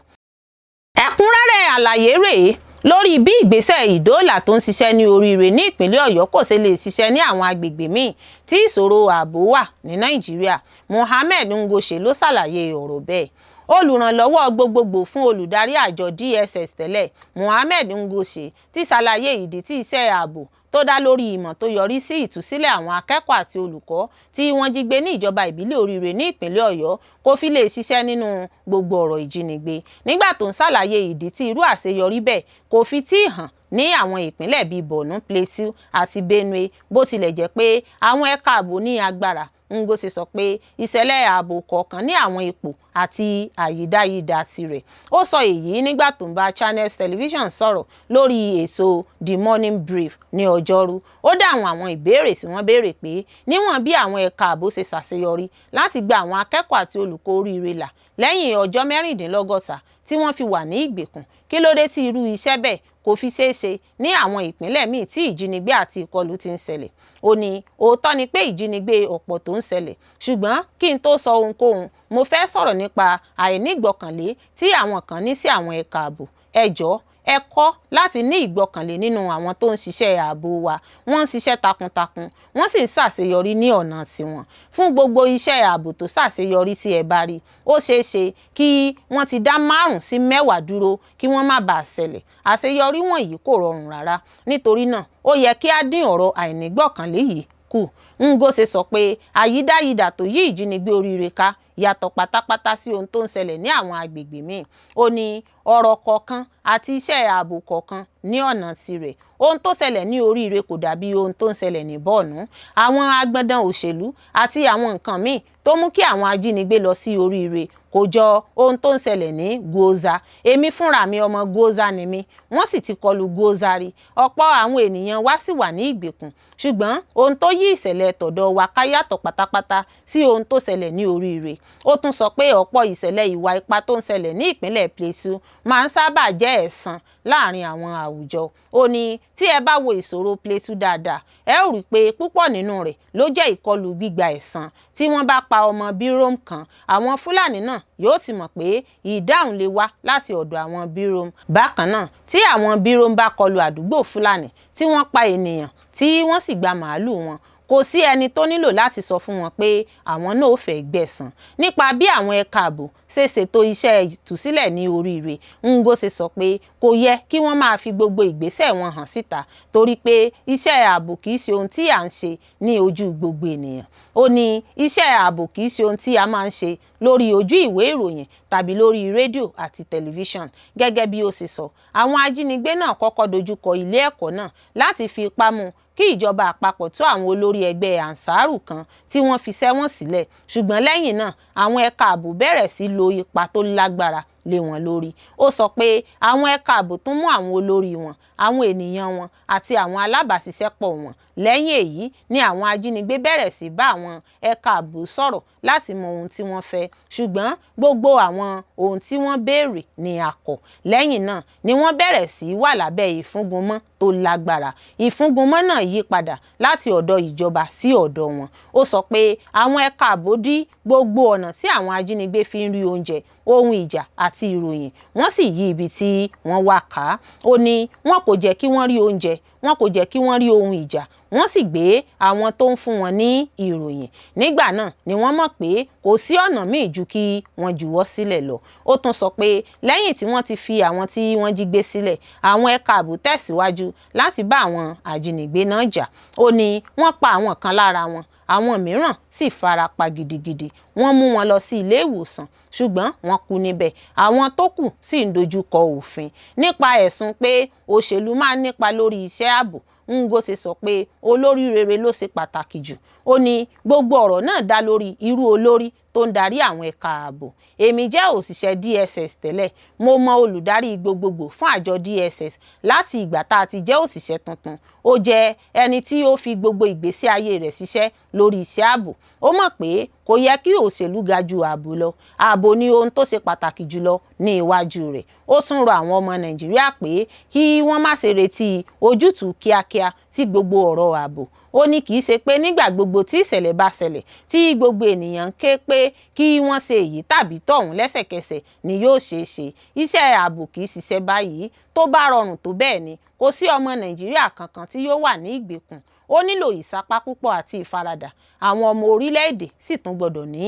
Ẹ̀kúnrẹ́rẹ́ àlàyé rèé lórí bí ìgbésẹ̀ ìdóòlà tó ń ṣiṣẹ́ ní Oríire ní ìpínlẹ̀ Ọ̀yọ́ kò ṣe lè ṣiṣẹ́ ní àwọn agbègbè míì tí ìṣòro ààbò wà ní Nàìjíríà. Mohammed Ngoshe ló ṣàlàyé ọ̀rọ̀ bẹ́ẹ̀. Olùrànlọ́wọ́ gbogbogbò fún olùdarí àjọ DSS tẹ́lẹ̀, Mohammed Ngoshe, ti ṣàlàyé ìdí tí iṣẹ́ ààbò tó dá lórí ìmọ̀ tó yọrí sí ìtúsílẹ̀ àwọn akẹ́kọ̀ọ́ àti olùkọ́ tí wọ́n jí gbé ní ìjọba ìbílẹ̀ Oríire ní ìpínlẹ̀ Ọ̀yọ́ kò fi lè ṣiṣẹ́ nínú gbogbo ọ̀rọ̀ ìjínigbé. Nígbà tó ń ṣàlàyé ìdí tí irú àṣeyọrí bẹ́ẹ̀ kò fi tíì hàn ní àwọn ìpínlẹ̀ bíi Borno, Plateau àti Benue, bó tilẹ̀ jẹ́ pé àwọn ẹ̀ka ààbò ní agbára, Ngoshe sọ pé ìṣẹ̀lẹ̀ ààbò kọ̀ọ̀kan ní àwọn ipò àti àyídáyidà tirẹ̀. Ó sọ èyí nígbà tó ń bá Channels Television sọ̀rọ̀ lórí ètò The Morning Brief ní Ọjọ́rú. Ó dáhùn àwọn ìbéèrè tí wọ́n béèrè pé níwọ̀n bí àwọn ẹ̀ka ààbò ṣe ṣàṣeyọrí láti gba àwọn akẹ́kọ̀ọ́ àti olùkọ́ oríire là lẹ́yìn ọjọ́ 66 tí wọ́n fi wà ní ìgbèkùn, kí ló dé tí irú iṣẹ́ bẹ́ẹ̀ kò fi ṣeé ṣe ní àwọn ìpínlẹ̀ míì tí ìjínigbé àti ìkọlù ti ń ṣẹlẹ̀. Ó ní òótọ́ ni pé ìjínigbé ọ̀pọ̀ tó ń ṣẹlẹ̀, ṣùgbọ́n kí n tó sọ ohunkóhun, mo fẹ́ sọ̀rọ̀ nípa àìnígbọ́kànlé tí àwọn kan ní sí àwọn ẹ̀ka ààbò. Ẹ jọ̀ọ́, ẹ kọ́ láti ní ìgbọ́kànlé nínú àwọn tó ń ṣiṣẹ́ ààbò wa. Wọ́n ń ṣiṣẹ́ takuntakun, wọ́n sì ń ṣàṣeyọrí ní ọ̀nà tiwọn. Fún gbogbo iṣẹ́ ààbò tó ṣàṣeyọrí tí ẹ bá rí, ó ṣeé ṣe kí wọ́n ti dá 5 sí 10 dúró kí wọ́n má bàa ṣẹlẹ̀. Àṣeyọrí wọ̀nyí kò rọrùn rárá. Nítorí náà, ó yẹ kí á dín ọ̀rọ̀ àìnígbọ́kànlé yìí kù. Ngozi sọ pé àyídáyidà tó yí ìjínigbé oríire ká yàtọ̀ pátápátá sí ohun tó ń ṣẹlẹ̀ ní àwọn agbègbè míì. Ó ní ọ̀rọ̀ kọ̀ọ̀kan àti iṣẹ́ ààbò kọ̀ọ̀kan ní ọ̀nà tirẹ̀. Ohun tó ṣẹlẹ̀ ní oríire kò dàbí ohun tó ń ṣẹlẹ̀ ní Borno. Àwọn agbọ̀ndàn òṣèlú àti àwọn nǹkan míì tó mú kí àwọn ajínigbé lọ sí oríire kò jọ ohun tó ń ṣẹlẹ̀ ní Gwoza. Èmi fúnra mi ọmọ Gwoza ni mí, wọ́n sì ti kọlu Gwoza rí. Ọ̀pọ̀ àwọn ènìyàn wa sì wà ní ìgbèkùn, ṣùgbọ́n ohun tó yí ìṣẹ̀lẹ̀ tọ̀dọ̀ wa ká yàtọ̀ pátápátá sí ohun tó ṣẹlẹ̀ ní oríire. Ó tún sọ pé ọ̀pọ̀ ìṣẹ̀lẹ̀ ìwà ipá tó ń ṣẹlẹ̀ ní ìpínlẹ̀ Plateau máa ń sábà jẹ́ ẹ̀san láàrin àwọn àwùjọ. Ó ní tí ẹ bá wo ìṣòro Plateau dáadáa, ẹ ó rí i pé púpọ̀ nínú rẹ̀ ló jẹ́ ìkọlù gbígba ẹ̀san. Tí wọ́n bá pa ọmọ Birom kan, àwọn Fúlàní náà yóò ti mọ̀ pé ìdáhùn lè wá láti ọ̀dọ̀ àwọn Birom. Bákan náà, tí àwọn Birom bá kọlu àdúgbò Fúlàní tí wọ́n pa ènìyàn tí wọ́n sì gba màálù wọn, kò sí ẹni tó nílò láti sọ fún wọn pé àwọn náà ò fẹ́ gbẹ̀san. Nípa bí àwọn ẹ̀ka ààbò ṣe ṣètò iṣẹ́ ìtúsílẹ̀ ní oríire, Ngozi sọ pé kò yẹ kí wọ́n máa fi gbogbo ìgbésẹ̀ wọn hàn síta torí pé iṣẹ́ ààbò kìí ṣe ohun tí à ń ṣe ní ojú gbogbo ènìyàn. Ó ní iṣẹ́ ààbò kìí ṣe ohun tí a máa ń ṣe lórí ojú ìwé ìròyìn tàbí lórí rédíò àti tẹlifíṣàn. Gẹ́gẹ́ bí ó ṣe sọ, àwọn ajínigbé náà kọ́kọ́ dojúkọ ilé ẹ̀kọ́ náà láti fi ipá mú kí ìjọba àpapọ̀ tú àwọn olórí ẹgbẹ́ Ansaru kan tí wọ́n fi sẹ́wọ̀n sílẹ̀, ṣùgbọ́n lẹ́yìn náà àwọn ẹ̀ka ààbò bẹ̀rẹ̀ sí lo ipa tó lágbára lé wọn lórí. Ó sọ pé àwọn ẹ̀ka ààbò tún mú àwọn olórí wọn, àwọn ènìyàn wọn àti àwọn alábàáṣiṣẹ́pọ̀ wọn. Lẹ́yìn èyí ni àwọn ajínigbé bẹ̀rẹ̀ sí bá àwọn ẹ̀ka ààbò sọ̀rọ̀ láti mọ ohun tí wọ́n fẹ́, ṣùgbọ́n gbogbo àwọn ohun tí wọ́n béèrè ni a kọ̀. Lẹ́yìn náà ni wọ́n bẹ̀rẹ̀ sí wà lábẹ́ ìfúngunmọ́ tó lágbára. Ìfúngunmọ́ náà yí padà láti ọ̀dọ̀ ìjọba sí ọ̀dọ̀ wọn. Ó sọ pé àwọn ẹ̀ka ààbò dí gbogbo ọ̀nà tí àwọn ajínigbé fi ń rí oúnjẹ, ohun ìjà àti ìròyìn, wọ́n sì yí ibi tí wọ́n wà ká. Ó ní wọn kò jẹ́ kí wọ́n rí oúnjẹ, wọn kò jẹ́ kí wọ́n rí ohun ìjà, wọ́n sì gbé àwọn tó ń fún wọn ní ìròyìn. Nígbà náà ni wọ́n mọ̀ pé kò sí ọ̀nà míì ju kí wọ́n juwọ́ sílẹ̀ lọ. Ó tún sọ pé lẹ́yìn tí wọ́n ti fi àwọn tí wọ́n jí gbé sílẹ̀, àwọn ẹ̀ka ààbò tẹ̀síwájú láti bá àwọn ajínigbé náà jà. Ó ní wọ́n pa àwọn kan lára wọn, àwọn mìíràn sì fara pa gidigidi. Wọ́n mú wọn lọ sí ilé ìwòsàn, ṣùgbọ́n wọ́n kú níbẹ̀. Àwọn tó kù sì ń dojú kọ òfin. Nípa ẹ̀sùn pé òṣèlú máa ń nípa lórí iṣẹ́ ààbò, Ngozi sọ pé olórí rere ló ṣe pàtàkì jù. Ó ní gbogbo ọ̀rọ̀ náà dá lórí irú olórí tó ń darí àwọn ẹ̀ka ààbò. Èmi jẹ́ òṣìṣẹ́ DSS tẹ́lẹ̀. Mo mọ olùdarí gbogbogbò fún àjọ DSS láti ìgbà tá a ti jẹ́ òṣìṣẹ́ tuntun. Ó jẹ́ ẹni tí ó fi gbogbo ìgbésí ayé rẹ̀ ṣiṣẹ́ lórí iṣẹ́ ààbò. Ó mọ̀ pé kò yẹ kí òṣèlú ga ju ààbò lọ. Ààbò ni ohun tó ṣe pàtàkì jùlọ ní iwájú rẹ̀. Ó tún rọ àwọn ọmọ Nàìjíríà pé kí wọ́n má ṣe retí ojútùú kíákíá sí gbogbo ọ̀rọ̀ ààbò. Ó ní kì í ṣe pé nígbà gbogbo tí ìṣẹ̀lẹ̀ bá ṣẹlẹ̀ tí gbogbo ènìyàn ń ké pé kí wọ́n ṣe èyí tàbí tọ̀hún lẹ́sẹ̀kẹsẹ̀ ni yóò ṣeé ṣe. Iṣẹ́ ààbò kì í ṣiṣẹ́ báyìí. Tó bá rọrùn tó bẹ́ẹ̀ ni, kò sí ọmọ Nàìjíríà kankan tí yóò wà ní ìgbèkùn. Ó nílò ìsapá púpọ̀ àti ìfaradà. Àwọn ọmọ orílẹ̀-èdè sì tún gbọ́dọ̀ ní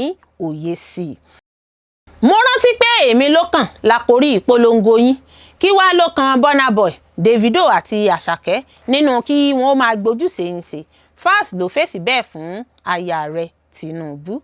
òye sí i. Mo rántí pé èmi ló kàn lákòrí ìpolongo yín. Kí wá ló kan Burna Boy, Davido àti Àṣàkẹ́ nínú kí wọ́n máa gbójúṣe ń ṣe? Falz ló fèsì bẹ́ẹ̀ fún aya rẹ̀ Tinubu.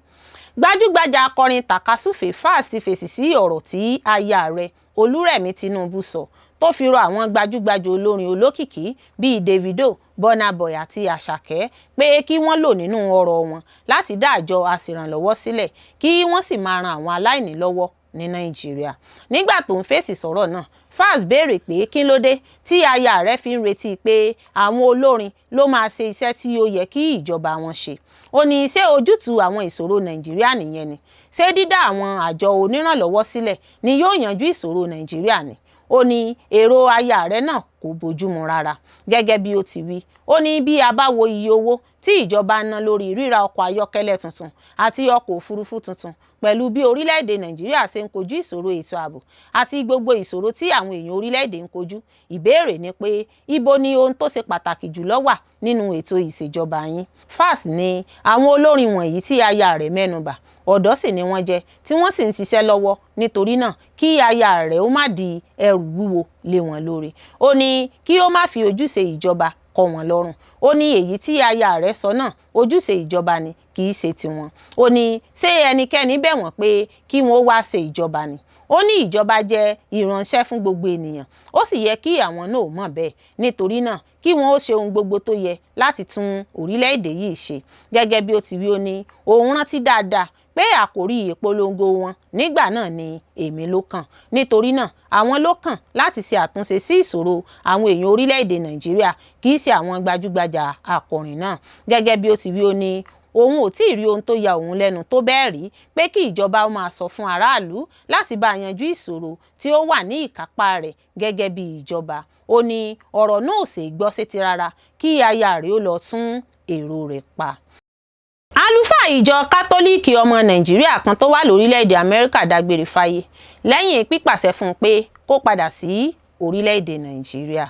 Gbajúgbajà akọrin tàkasúfèé Falz ti fèsì sí ọ̀rọ̀ tí aya rẹ̀ Olúrẹ̀mí Tinubu sọ tó fi rọ àwọn gbajúgbajà olórin olókìkí bíi Davido, Burna Boy àti Àṣàkẹ́ pé kí wọ́n lò nínú ọrọ̀ wọn láti dá àjọ aṣèrànlọ́wọ́ sílẹ̀ kí wọ́n sì máa ran àwọn aláìní lọ́wọ́ ní Nàìjíríà. Nígbà tó ń fèsì sọ̀rọ̀ náà, Falz béèrè pé kí ló dé tí aya rẹ̀ fi ń retí pé àwọn olórin ló máa ṣe iṣẹ́ tí ó yẹ kí ìjọba wọn ṣe. Ó ní ṣé ojútùú àwọn ìṣòro Nàìjíríà nìyẹn ni? Ṣé dídá àwọn àjọ onírànlọ́wọ́ sílẹ̀ ni yóò yanjú ìṣòro Nàìjíríà ni? Ó ní èrò aya rẹ̀ náà kò bójúmu rárá. Gẹ́gẹ́ bí ó ti wí, ó ní bí a bá wo iye owó tí ìjọba ń ná lórí ríra ọkọ̀ ayọ́kẹ́lẹ́ tuntun àti ọkọ̀ òfurufú tuntun pẹ̀lú bí orílẹ̀-èdè Nàìjíríà ṣe ń kojú ìṣòro ètò ààbò àti gbogbo ìṣòro tí àwọn èèyàn orílẹ̀-èdè ń kojú, ìbéèrè ni pé ibo ni ohun tó ṣe pàtàkì jùlọ wà nínú ètò ìṣèjọba yín? Falz ní àwọn olórin wọ̀nyí tí aya rẹ̀ mẹ́nubà ọ̀dọ́ sì ni wọ́n jẹ́ tí wọ́n sì ń ṣiṣẹ́ lọ́wọ́, nítorí náà kí aya rẹ̀ ó má di ẹrù wúwo lé wọn lórí. Ó ní kí ó má fi ojúṣe ìjọba kọ́ wọn lọ́rùn. Ó ní èyí tí aya rẹ̀ sọ náà ojúṣe ìjọba ni, kì í ṣe tiwọn. Ó ní ṣé ẹnikẹ́ni bẹ̀ wọ́n pé kí wọ́n wá ṣe ìjọba ni? Ó ní ìjọba jẹ́ ìránṣẹ́ fún gbogbo ènìyàn, ó sì yẹ kí àwọn náà mọ̀ bẹ́ẹ̀. Nítorí náà kí wọ́n ó ṣe ohun gbogbo tó yẹ láti tún orílẹ̀-èdè yìí ṣe. Gẹ́gẹ́ bí ó ti wí, ó ní òun rántí dáadáa pé àkòrí ìpolongo wọn nígbà náà ni èmi ló kàn. Nítorí náà àwọn ló kàn láti ṣe àtúnṣe sí ìṣòro àwọn èèyàn orílẹ̀-èdè Nàìjíríà, kì í ṣe àwọn gbajúgbajà akọrin náà. Gẹ́gẹ́ bí ó ti wí, ó ní òun ò tí ì rí ohun tó ya òun lẹ́nu tó bẹ́ẹ̀ rí pé kí ìjọba ó máa sọ fún aráàlú láti bá yanjú ìṣòro tí ó wà ní ìkápá rẹ̀ gẹ́gẹ́ bí ìjọba. Ó ní ọ̀rọ̀ náà ò ṣeé gbọ́ sétí rárá, kí aya rẹ̀ ó lọ tún èrò rẹ̀ pa. Àlùfáà ìjọ Kátólíìkì ọmọ Nàìjíríà kan tó wà lórílẹ̀‐èdè Amẹ́ríkà dágbére fáyé lẹ́yìn pípàṣẹ fún un pé kó padà sí orílẹ̀‐èdè Nàìjíríà.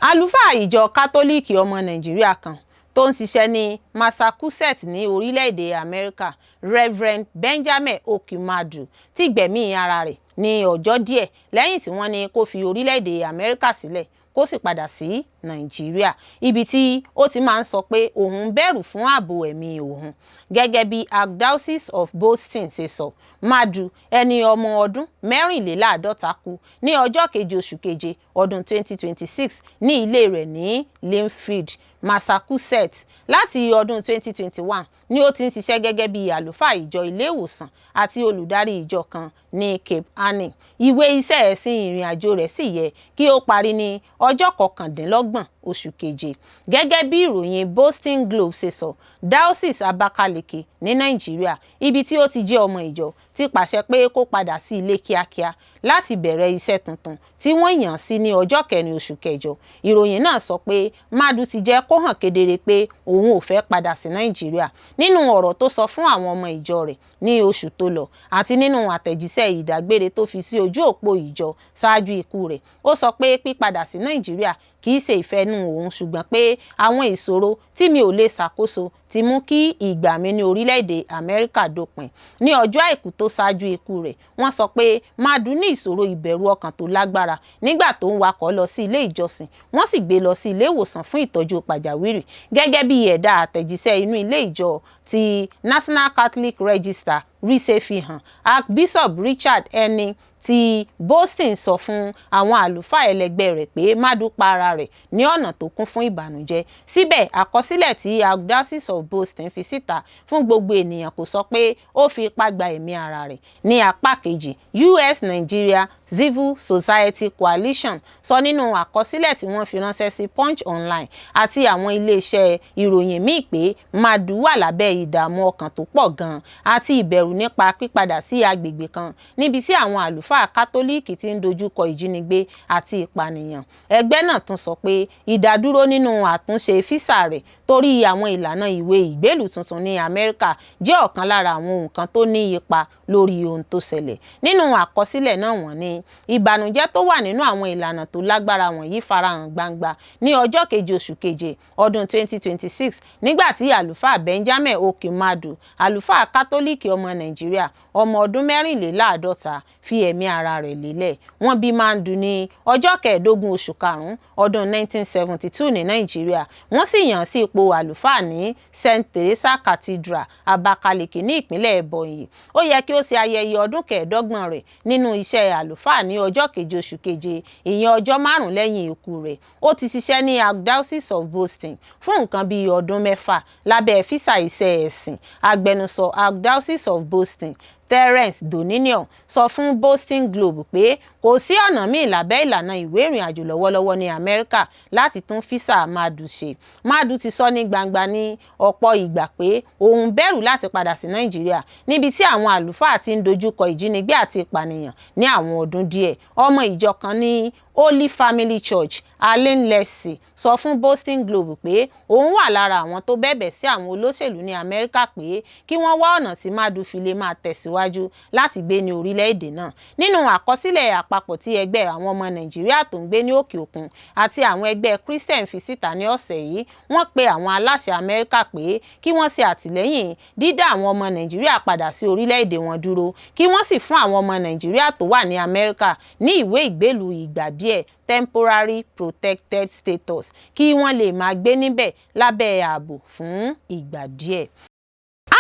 Àlùfáà ìjọ Kátólíìkì ọmọ Nàìjíríà kan tó ń ṣiṣẹ́ ní Massachusetts ní orílẹ̀‐èdè Amẹ́ríkà, Reverend Benjamin Okimadu, ti gbẹ̀mí ara rẹ̀ ní ọjọ́ díẹ̀ lẹ́yìn tí wọ́n ní kó fi orílẹ̀‐èdè Amẹ́ríkà sílẹ̀ kó sì padà sí Nàìjíríà, ibi tí ó ti máa ń sọ pé òun ń bẹ̀rù fún ààbò ẹ̀mí òun. Gẹ́gẹ́ bí Archdiocese of Boston ṣe sọ, Madu, ẹni ọmọ ọdún 54, kú ní ọjọ́ keje oṣù keje ọdún 2026 ní ilé rẹ̀ ní Lynnfield, Massachusetts. Láti ọdún 2021 ni ó ti ń ṣiṣẹ́ gẹ́gẹ́ bí àlùfáà ìjọ ilé ìwòsàn àti olùdarí ìjọ kan ní Cape Ann. Ìwé iṣẹ́ ẹ̀sìn ìrìn àjò rẹ̀ sì yẹ kí ó parí ní ọjọ́ 29 oṣù keje. Gẹ́gẹ́ bí ìròyìn Boston Globe ṣe sọ, Diocese Abakaliki ní Nàìjíríà, ibi tí ó ti jẹ́ ọmọ ìjọ, ti pàṣẹ pé kó padà sí ilé kíákíá láti bẹ̀rẹ̀ iṣẹ́ tuntun tí wọ́n yàn án sí ní ọjọ́ kẹrin oṣù kẹjọ. Ìròyìn náà sọ pé Madu ti jẹ́ kó hàn kedere pé òun ò fẹ́ padà sí Nàìjíríà nínú ọ̀rọ̀ tó sọ fún àwọn ọmọ ìjọ rẹ̀ ní oṣù tó lọ àti nínú àtẹ̀jíṣẹ́ ìdágbére tó fi sí ojú òpó ìjọ ṣáájú ikú rẹ̀. Ó sọ pé pípadà sí Nàìjíríà kì í ṣe ìfẹ́nú òun, ṣùgbọ́n pé àwọn ìṣòro tí mi ò lè ṣàkóso ti mú kí ìgbà mi ní orílẹ̀-èdè Amẹ́ríkà dópin. Ní ọjọ́ Àìkú tó ṣáájú ikú rẹ̀, wọ́n sọ pé Madu ní ìṣòro ìbẹ̀rù ọkàn tó lágbára nígbà tó ń wakọ̀ lọ sí ilé ìjọsìn, wọ́n sì gbé lọ sí ilé ìwòsàn fún ìtọ́jú pàjáwìrì. Gẹ́gẹ́ bí ẹ̀dà àtẹ̀jíṣẹ́ inú ilé ìjọ ti National Catholic Register rí ṣe fi hàn, Archbishop Richard Eni ti Boston sọ fún àwọn àlùfáà ẹlẹgbẹ́ rẹ̀ pé Madu pa ara rẹ̀ ní ọ̀nà tó kún fún ìbànújẹ́. Síbẹ̀, àkọsílẹ̀ tí Archdiocese of Boston fi síta fún gbogbo ènìyàn kò sọ pé ó fi ipá gba ẹ̀mí ara rẹ̀. Ní apá kejì, US-Nigeria Civil Society Coalition sọ nínú àkọsílẹ̀ tí wọ́n fi ránṣẹ́ sí Punch Online àti àwọn iléeṣẹ́ ìròyìn míì pé Madu wà lábẹ́ ìdààmú ọkàn tó pọ̀ gan-an àti ìbẹ̀rù nípa pípadà sí agbègbè kan níbi tí àwọn àlùfáà Kátólíìkì ti ń dojú kọ ìjínigbé àti ìpànìyàn. Ẹgbẹ́ náà tún sọ pé ìdádúró nínú àtúnṣe físà rẹ̀ torí àwọn ìlànà ìwé ìgbélùú tuntun ní Amẹ́ríkà jẹ́ ọ̀kan lára àwọn nǹkan tó ní ipa lórí ohun tó ṣẹlẹ̀. Nínú àkọsílẹ̀ náà, wọ́n ní ìbànújẹ́ tó wà nínú àwọn ìlànà tó lágbára wọ̀nyí farahàn gbangba ní ọjọ́ keje oṣù keje ọdún 2026 nígbà tí àlùfáà Benjamin Okimadu, àlùfáà Kátólíìkì ọmọ Nàìjíríà ọmọ ọdún 54 fi ẹ̀mí ara rẹ̀ lélẹ̀. Wọ́n bí Mandu ní ọjọ́ 15 oṣù karùn-ún ọdún 1972 ní Nàìjíríà. Wọ́n sì yàn án sí ipò àlùfáà ní St. Teresa Cathedral, Abakaliki ní ìpínlẹ̀ Ebonyi. Ó yẹ kí ó ṣe ayẹyẹ ọdún 25 rẹ̀ nínú iṣẹ́ àlùfáà ní ọjọ́ 7 oṣù keje, ìyẹn ọjọ́ 5 lẹ́yìn ikú rẹ̀. Ó ti ṣiṣẹ́ ní Archdiocese of Boston fún nǹkan bíi ọdún 6 lábẹ́ físà iṣẹ́ ẹ̀sìn. Agbẹnusọ Archdiocese of Boston, Terence Doninion, sọ fún Boston Globe pé kò sí ọ̀nà míì lábẹ́ ìlànà ìwé ìrìnàjò lọ́wọ́lọ́wọ́ ní Amẹ́ríkà láti tún físà Madu ṣe. Madu ti sọ ní gbangba ní ọ̀pọ̀ ìgbà pé òun bẹ̀rù láti padà sí Nàìjíríà, níbi tí àwọn àlùfáà ti ń dojúkọ ìjínigbé àti ìpànìyàn ní àwọn ọdún díẹ̀. Ọmọ ìjọ kan ní Holy Family Church, Allen Lessey, sọ fún Boston Globe pé òun wà lára àwọn tó bẹ̀bẹ̀ sí àwọn olóṣèlú ní Amẹ́ríkà pé kí wọ́n wá ọ̀nà tí Madu fi lè máa tẹ̀síwájú láti gbé ní orílẹ̀-èdè náà. Nínú àkọsílẹ̀ àpapọ̀ tí ẹgbẹ́ àwọn ọmọ Nàìjíríà tó ń gbé ní òkè òkun àti àwọn ẹgbẹ́ Christian fi síta ní ọ̀sẹ̀ yìí, wọ́n pe àwọn aláṣẹ Amẹ́ríkà pé kí wọ́n ṣe àtìlẹ́yìn dídá àwọn ọmọ Nàìjíríà padà sí orílẹ̀-èdè wọn dúró, kí wọ́n sì fún àwọn ọmọ Nàìjíríà tó wà ní Amẹ́ríkà ní ìwé ìgbélùú ìgbà díẹ̀ temporary protected status kí wọ́n lè máa gbé níbẹ̀ lábẹ́ ààbò fún ìgbà díẹ̀.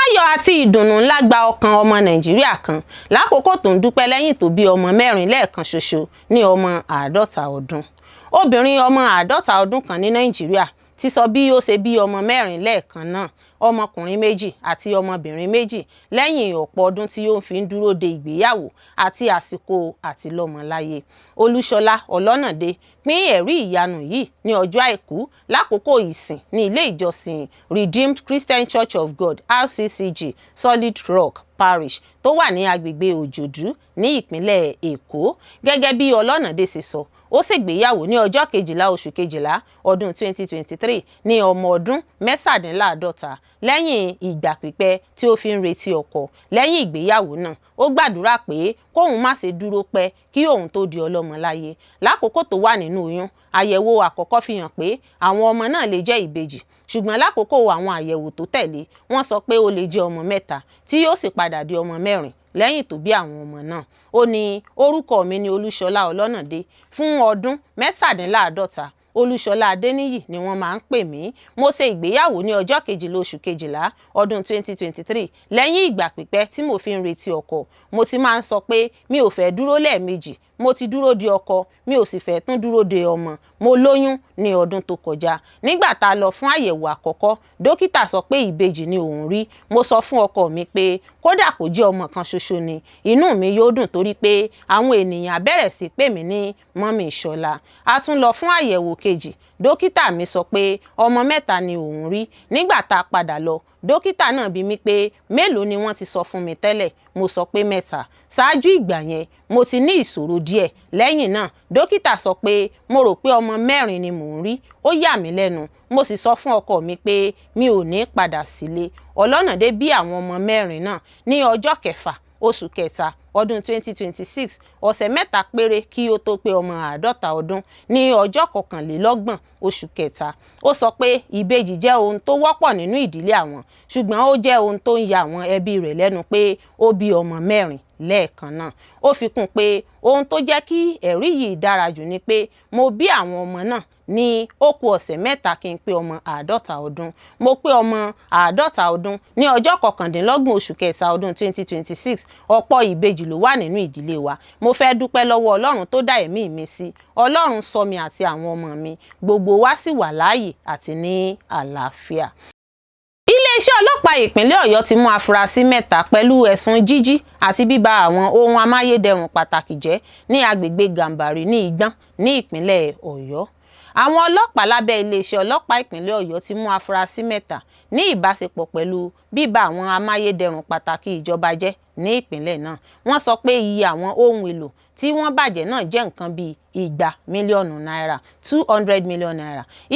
Ayọ̀ àti ìdùnnú ńlá gba ọkàn ọmọ Nàìjíríà kan lákòókò tó ń dúpẹ́ lẹ́yìn tó bí ọmọ 4 lẹ́ẹ̀kan ṣoṣo ní ọmọ 50 ọdún. Obìnrin ọmọ 50 ọdún kan ní Nàìjíríà ti sọ bí ó ṣe bí ọmọ 4 lẹ́ẹ̀kan náà, ọmọkùnrin 2 àti ọmọbìnrin 2, lẹ́yìn ọ̀pọ̀ ọdún tí ó fi ń dúró de ìgbéyàwó àti àsìkò àtilọ́mọláyé. Olúṣọlá Ọlọ́nàdé pín ẹ̀rí ìyanu yìí ní ọjọ́ Àìkú lákòókò ìsìn ní ilé ìjọsìn Redeemed Christian Church of God RCCG Solid Rock Parish tó wà ní agbègbè Òjòdú ní ìpínlẹ̀ Èkó. Gẹ́gẹ́ bí Ọlọ́nàdé ṣe sọ, ó ṣègbéyàwó ní ọjọ́ 12 oṣù kejìlá ọdún 2023 ní ọmọ ọdún 47 lẹ́yìn ìgbà pípẹ́ tí ó fi ń retí ọkọ. Lẹ́yìn ìgbéyàwó náà, ó gbàdúrà pé kóun má ṣe dúró pẹ́ kí òun tó di ọlọ́mọ láyé. Lákòókò tó wà nínú oyún, àyẹ̀wò àkọ́kọ́ fi hàn pé àwọn ọmọ náà lè jẹ́ ìbejì, ṣùgbọ́n lákòókò àwọn àyẹ̀wò tó tẹ̀lé, wọ́n sọ pé ó lè jẹ́ ọmọ 3 tí yóò sì padà di ọmọ 4 lẹ́yìn tó bí àwọn ọmọ náà. Ó ní orúkọ mi ni Olúṣọlá Ọlọ́nàdé. Fún ọdún 47, Olúṣọlá Adéníyì ni wọ́n máa ń pè mí. Mo ṣe ìgbéyàwó ní ọjọ́ 12 oṣù kejìlá ọdún 2023 lẹ́yìn ìgbà pípẹ́ tí mo fi ń retí ọkọ. Mo ti máa ń sọ pé mi ò fẹ́ dúró lẹ́ẹ̀mejì. Mo ti dúró de ọkọ, mi ò sì fẹ́ tún dúró de ọmọ. Mo lóyún ní ọdún tó kọjá. Nígbà tá a lọ fún àyẹ̀wò àkọ́kọ́, dókítà sọ pé ìbejì ni òun rí. Mo sọ fún ọkọ mi pé kódà kó jẹ́ ọmọ kan ṣoṣo ni, inú mi yóò dùn torí pé àwọn ènìyàn á bẹ̀rẹ̀ sí pè mí ní Mọ́mì Ṣọlá. A tún lọ fún àyẹ̀wò kejì, dókítà mi sọ pé ọmọ 3 ni òun rí. Nígbà tá a padà lọ, dókítà náà bi mí pé mélòó ni wọ́n ti sọ fún mi tẹ́lẹ̀. Mo sọ pé 3. Ṣáájú ìgbà yẹn, mo ti ní ìṣòro díẹ̀. Lẹ́yìn náà, dókítà sọ pé mo rò pé ọmọ 4 ni mò ń rí. Ó yà mí lẹ́nu. Mo sì sọ fún ọkọ mi pé mi ò ní padà sílé. Ọlọ́nàdé bí àwọn ọmọ 4 náà ní ọjọ́ 6 oṣù kẹta ọdún 2026, ọ̀sẹ̀ 3 péré kí ó tó pé ọmọ 50 ọdún ní ọjọ́ 31 oṣù kẹta. Ó sọ pé ìbejì jẹ́ ohun tó wọ́pọ̀ nínú ìdílé àwọn, ṣùgbọ́n ó jẹ́ ohun tó ń ya àwọn ẹbí rẹ̀ lẹ́nu pé ó bí ọmọ 4 lẹ́ẹ̀kan náà. Ó fi kún pé ohun tó jẹ́ kí ẹ̀rí yìí dára jù ni pé mo bí àwọn ọmọ náà ní ó kù ọ̀sẹ̀ 3 kí n pé ọmọ 50 ọdún. Mo pé ọmọ 50 ọdún ní ọjọ́ 29 oṣù kẹta ọdún 2026. Ọ̀pọ̀ ìbejì ló wà nínú ìdílé wa. Mo fẹ́ dúpẹ́ lọ́wọ́ Ọlọ́run tó dá ẹ̀mí mi sí. Ọlọ́run ṣọ́ mi àti àwọn ọmọ mi. Gbogbo wa sì wà láàyè àti ní àlàáfíà. Iléeṣẹ́ ọlọ́pàá ìpínlẹ̀ Ọ̀yọ́ ti mú afurasí 3 pẹ̀lú ẹ̀sùn jíjí àti bíba àwọn ohun amáyédẹrùn pàtàkì jẹ́ ní agbègbè Gàmbàrí ní Ìgbọ́n ní ìpínlẹ̀ Ọ̀yọ́. Àwọn ọlọ́pàá lábẹ́ iléeṣẹ́ ọlọ́pàá ìpínlẹ̀ Ọ̀yọ́ ti mú afurasí 3 ní ìbáṣepọ̀ pẹ̀lú bíba àwọn amáyédẹrùn pàtàkì ìjọba jẹ́ ní ìpínlẹ̀ náà. Wọ́n sọ pé iye àwọn ohun èlò tí wọ́n bàjẹ́ náà jẹ́ nǹkan bíi 200 mílíọ̀nù náírà, ₦200 million.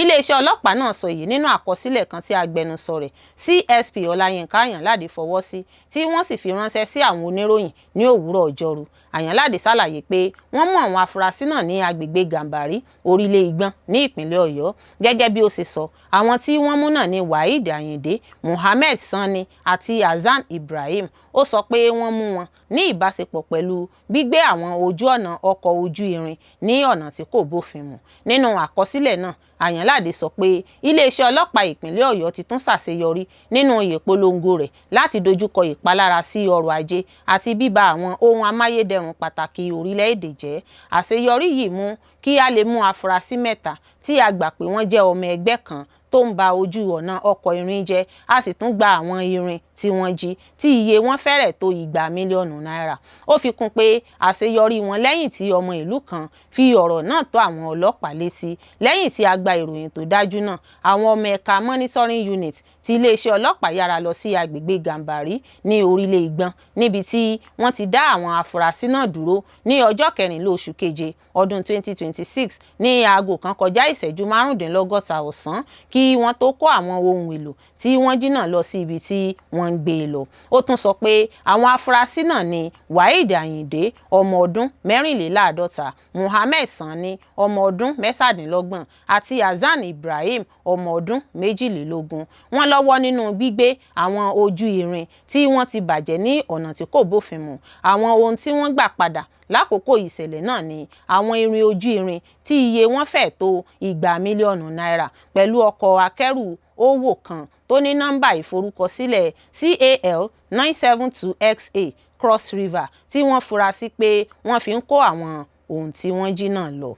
Iléeṣẹ́ ọlọ́pàá náà sọ èyí nínú àkọsílẹ̀ kan tí agbẹnusọ rẹ̀, CSP Ọláyínká Àyànládé, fọwọ́ sí, tí wọ́n sì fi ránṣẹ́ sí àwọn oníròyìn ní òwúrọ̀ Ọjọ́rú. Àyànládé ṣàlàyé pé wọ́n mú àwọn afurasí náà ní agbègbè Gàmbàrí, Orílẹ̀ Ìgbọ́n, ní ìpínlẹ̀ Ọ̀yọ́. Gẹ́gẹ́ bí ó ṣe sọ, àwọn tí wọ́n mú náà ní Waheed Ayinde, Muhammed Sani àti Hasan Ibrahim. Ó sọ pé wọ́n mú wọn ní ìbáṣepọ̀ pẹ̀lú gbígbé àwọn ojú ọ̀nà ọkọ̀ ojú irin ní ọ̀nà tí kò bófin mu. Nínú àkọsílẹ̀ náà, Àyànládé sọ pé iléeṣẹ́ ọlọ́pàá ìpínlẹ̀ Ọ̀yọ́ ti tún ṣàṣeyọrí nínú ìpolongo rẹ̀ láti dojúkọ ìpalára sí ọrọ̀ ajé àti bíba àwọn ohun amáyédẹrùn pàtàkì orílẹ̀-èdè jẹ́. Àṣeyọrí yìí mú kí a lè mú afurasí mẹ́ta tí a gbà pé wọ́n jẹ́ ọmọ ẹgbẹ́ kan tó ń ba ojú ọ̀nà ọkọ̀ irin jẹ́, a sì tún gba àwọn irin tí wọ́n jí tí iye wọn fẹ́rẹ̀ tó 200 mílíọ̀nù náírà. Ó fi kún pé àṣeyọrí wọn lẹ́yìn tí ọmọ ìlú kan fi ọ̀rọ̀ náà tó àwọn ọlọ́pàá létí. Lẹ́yìn tí a gba ìròyìn tó dájú náà, àwọn ọmọ ẹ̀ka monitoring unit ti iléeṣẹ́ ọlọ́pàá yára lọ sí agbègbè Gàmbàrí ní Orílẹ̀ Ìgbọ́n, níbi tí wọ́n ti dá àwọn afurasí náà dúró ní ọjọ́ kẹrìnlá oṣù keje ọdún 2026 ní aago 1:55 ọ̀sán, kí wọ́n tó kó àwọn ohun èlò tí wọ́n jí náà lọ sí ibi tí wọ́n ń gbé e lọ. Ó tún sọ pé àwọn afurasí náà ní Waheed Ayinde, ọmọ ọdún 54, Muhammed Sani, ọmọ ọdún 27, àti Hasan Ibrahim, ọmọ ọdún 22. Wọ́n lọ́wọ́ nínú gbígbé àwọn ojú irin tí wọ́n ti bàjẹ́ ní ọ̀nà tí kò bófin mu. Àwọn ohun tí wọ́n gbà padà lákòókò ìṣẹ̀lẹ̀ náà ní àwọn irin ojú irin tí iye wọn fẹ́ẹ̀ tó 200 mílíọ̀nù náírà, pẹ̀lú ọkọ̀ akẹ́rù òwò kan tó ní nọ́mbà ìforúkọsílẹ̀ CAL 972 XA Cross River tí wọ́n fura sí pé wọ́n fi ń kó àwọn ohun tí wọ́n jí náà lọ.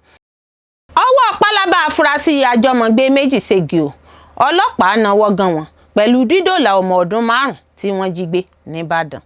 Ọwọ́ pálábá afurasí àjọmọ̀gbé méjì ségi o. Ọlọ́pàá náwó gan wọn pẹ̀lú dídòòlà ọmọ ọdún 5 tí wọ́n jí gbé nìbàdàn.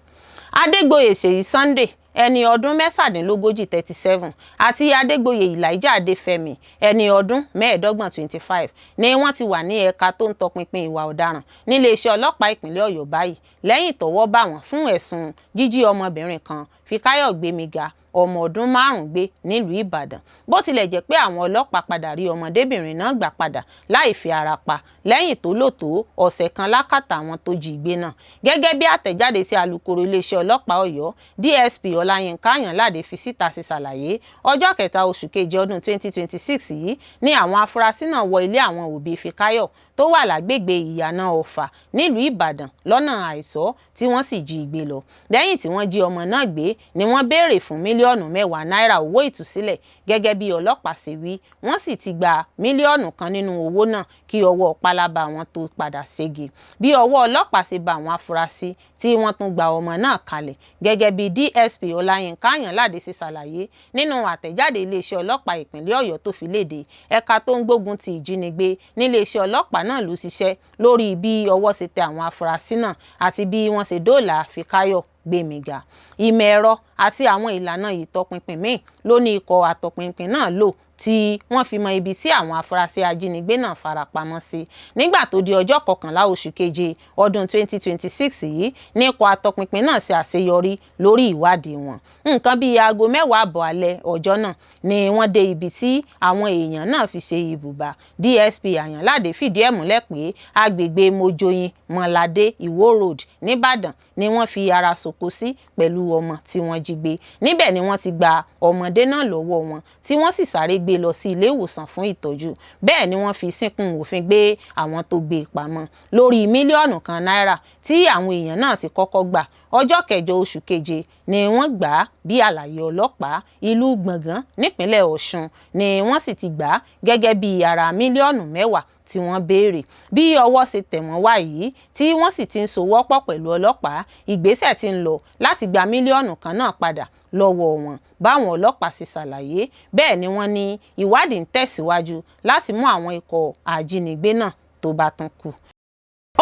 Adégbòye Ṣèyí Sunday, ẹni ọdún 37, 37, àti Adégbòye Elijah Adéfẹ́mi, ẹni ọdún 25, 25, ni wọ́n ti wà ní ẹ̀ka tó ń tọpinpin ìwà ọ̀daràn níléeṣẹ́ ọlọ́pàá ìpínlẹ̀ Ọ̀yọ́ báyìí, lẹ́yìn tọ́wọ́ bá wọ́n fún ẹ̀sùn jíjí ọmọbìnrin kan, Fíkáyọ̀ Gbémiga, ọmọ ọdún 5 gbé nílùú Ìbàdàn. Bó tilẹ̀ jẹ́ pé àwọn ọlọ́pàá padà rí ọmọdébìnrin náà gbà padà láì fi ara pa lẹ́yìn tó lò tó ọ̀sẹ̀ kan lákàtà àwọn tó jí gbé náà. Gẹ́gẹ́ bí àtẹ̀jáde sí alukoro iléeṣẹ́ ọlọ́pàá Ọ̀yọ́, DSP Ọláyínká Àyànládé, fi síta ṣe ṣàlàyé, ọjọ́ kẹta oṣù keje ọdún 2026 yìí ní àwọn afurasí náà wọ ilé àwọn òbí Fíkáyọ̀ tó wà lágbègbè Ìyànà Ọ̀fà nílùú Ìbàdàn lọ́nà àìtọ́, tí wọ́n sì jí i gbé lọ. Lẹ́yìn tí wọ́n jí ọmọ náà gbé ni wọ́n béèrè fún mílíọ̀nù 10 náírà owó ìtúsílẹ̀, gẹ́gẹ́ bí ọlọ́pàá ṣe wí. Wọ́n sì ti gba mílíọ̀nù 1 nínú owó náà kí ọwọ́ pálábá wọn tó padà ségi. Bí ọwọ́ ọlọ́pàá ṣe bá àwọn afurasí tí wọ́n tún gba ọmọ náà kalẹ̀, gẹ́gẹ́ bí DSP Ọláyínká Àyànládé ṣe ṣàlàyé nínú àtẹ̀jáde iléeṣẹ́ ọlọ́pàá ìpínlẹ̀ Ọ̀yọ́ tó fi léde, ẹ̀ka tó ń gbógun ti ìjínigbé níléeṣẹ́ ọlọ́pàá náà ló ṣiṣẹ́ lórí bí ọwọ́ ṣe tẹ àwọn afurasí náà àti bí wọ́n ṣe dóòlà Fíkáyọ̀ Gbémiga. Ìmọ̀ ẹ̀rọ àti àwọn ìlànà ìtọpinpin míì ló ní ikọ̀ àtọpinpin náà lò tí wọ́n fi mọ ibi tí àwọn afurasí ajínigbé náà farapamọ́ sí. Nígbà tó di ọjọ́ kọkànlá oṣù keje ọdún 2026 yìí ní ikọ̀ àtọpinpin náà ṣe àṣeyọrí lórí ìwádìí wọn. Nǹkan bíi aago 10:30 alẹ́ ọjọ́ náà ni wọ́n dé ibi tí àwọn èèyàn náà fi ṣe ibùba. DSP Àyànládé fìdí ẹ̀ múlẹ̀ pé agbègbè Mojoyin, Mọ́ládé, Ìwó Road nìbàdàn ni wọ́n fi ara ṣòkò sí pẹ̀lú ọmọ tí wọ́n jí gbé. Níbẹ̀ ni wọ́n ti gba ọmọdé náà lọ́wọ́ wọn, tí wọ́n sì sáré gbé lọ sí ilé ìwòsàn fún ìtọ́jú. Bẹ́ẹ̀ ni wọ́n fi sínkún òfin gbé àwọn tó gbé e pamọ́ lórí mílíọ̀nù 1 náírà tí àwọn èèyàn náà ti kọ́kọ́ gbà. Ọjọ́ kẹjọ oṣù keje ni wọ́n gbà á. Bí àlàyé ọlọ́pàá, ìlú Gbọ̀ngàn nípínlẹ̀ Ọ̀ṣun ni wọ́n sì ti gbà á gẹ́gẹ́ bí ara mílíọ̀nù 10 tí wọ́n béèrè. Bí ọwọ́ ṣe tẹ̀ wọ́n wá yìí, tí wọ́n sì ti ń sowọ́pọ̀ pẹ̀lú ọlọ́pàá, ìgbésẹ̀ tí ń lọ láti gba mílíọ̀nù 1 náà padà lọ́wọ́ wọn, báwọn ọlọ́pàá ṣe ṣàlàyé. Bẹ́ẹ̀ ni wọ́n ní ìwádìí ń tẹ̀síwájú láti mú àwọn ikọ̀ ajínigbé náà tó bá tún kù.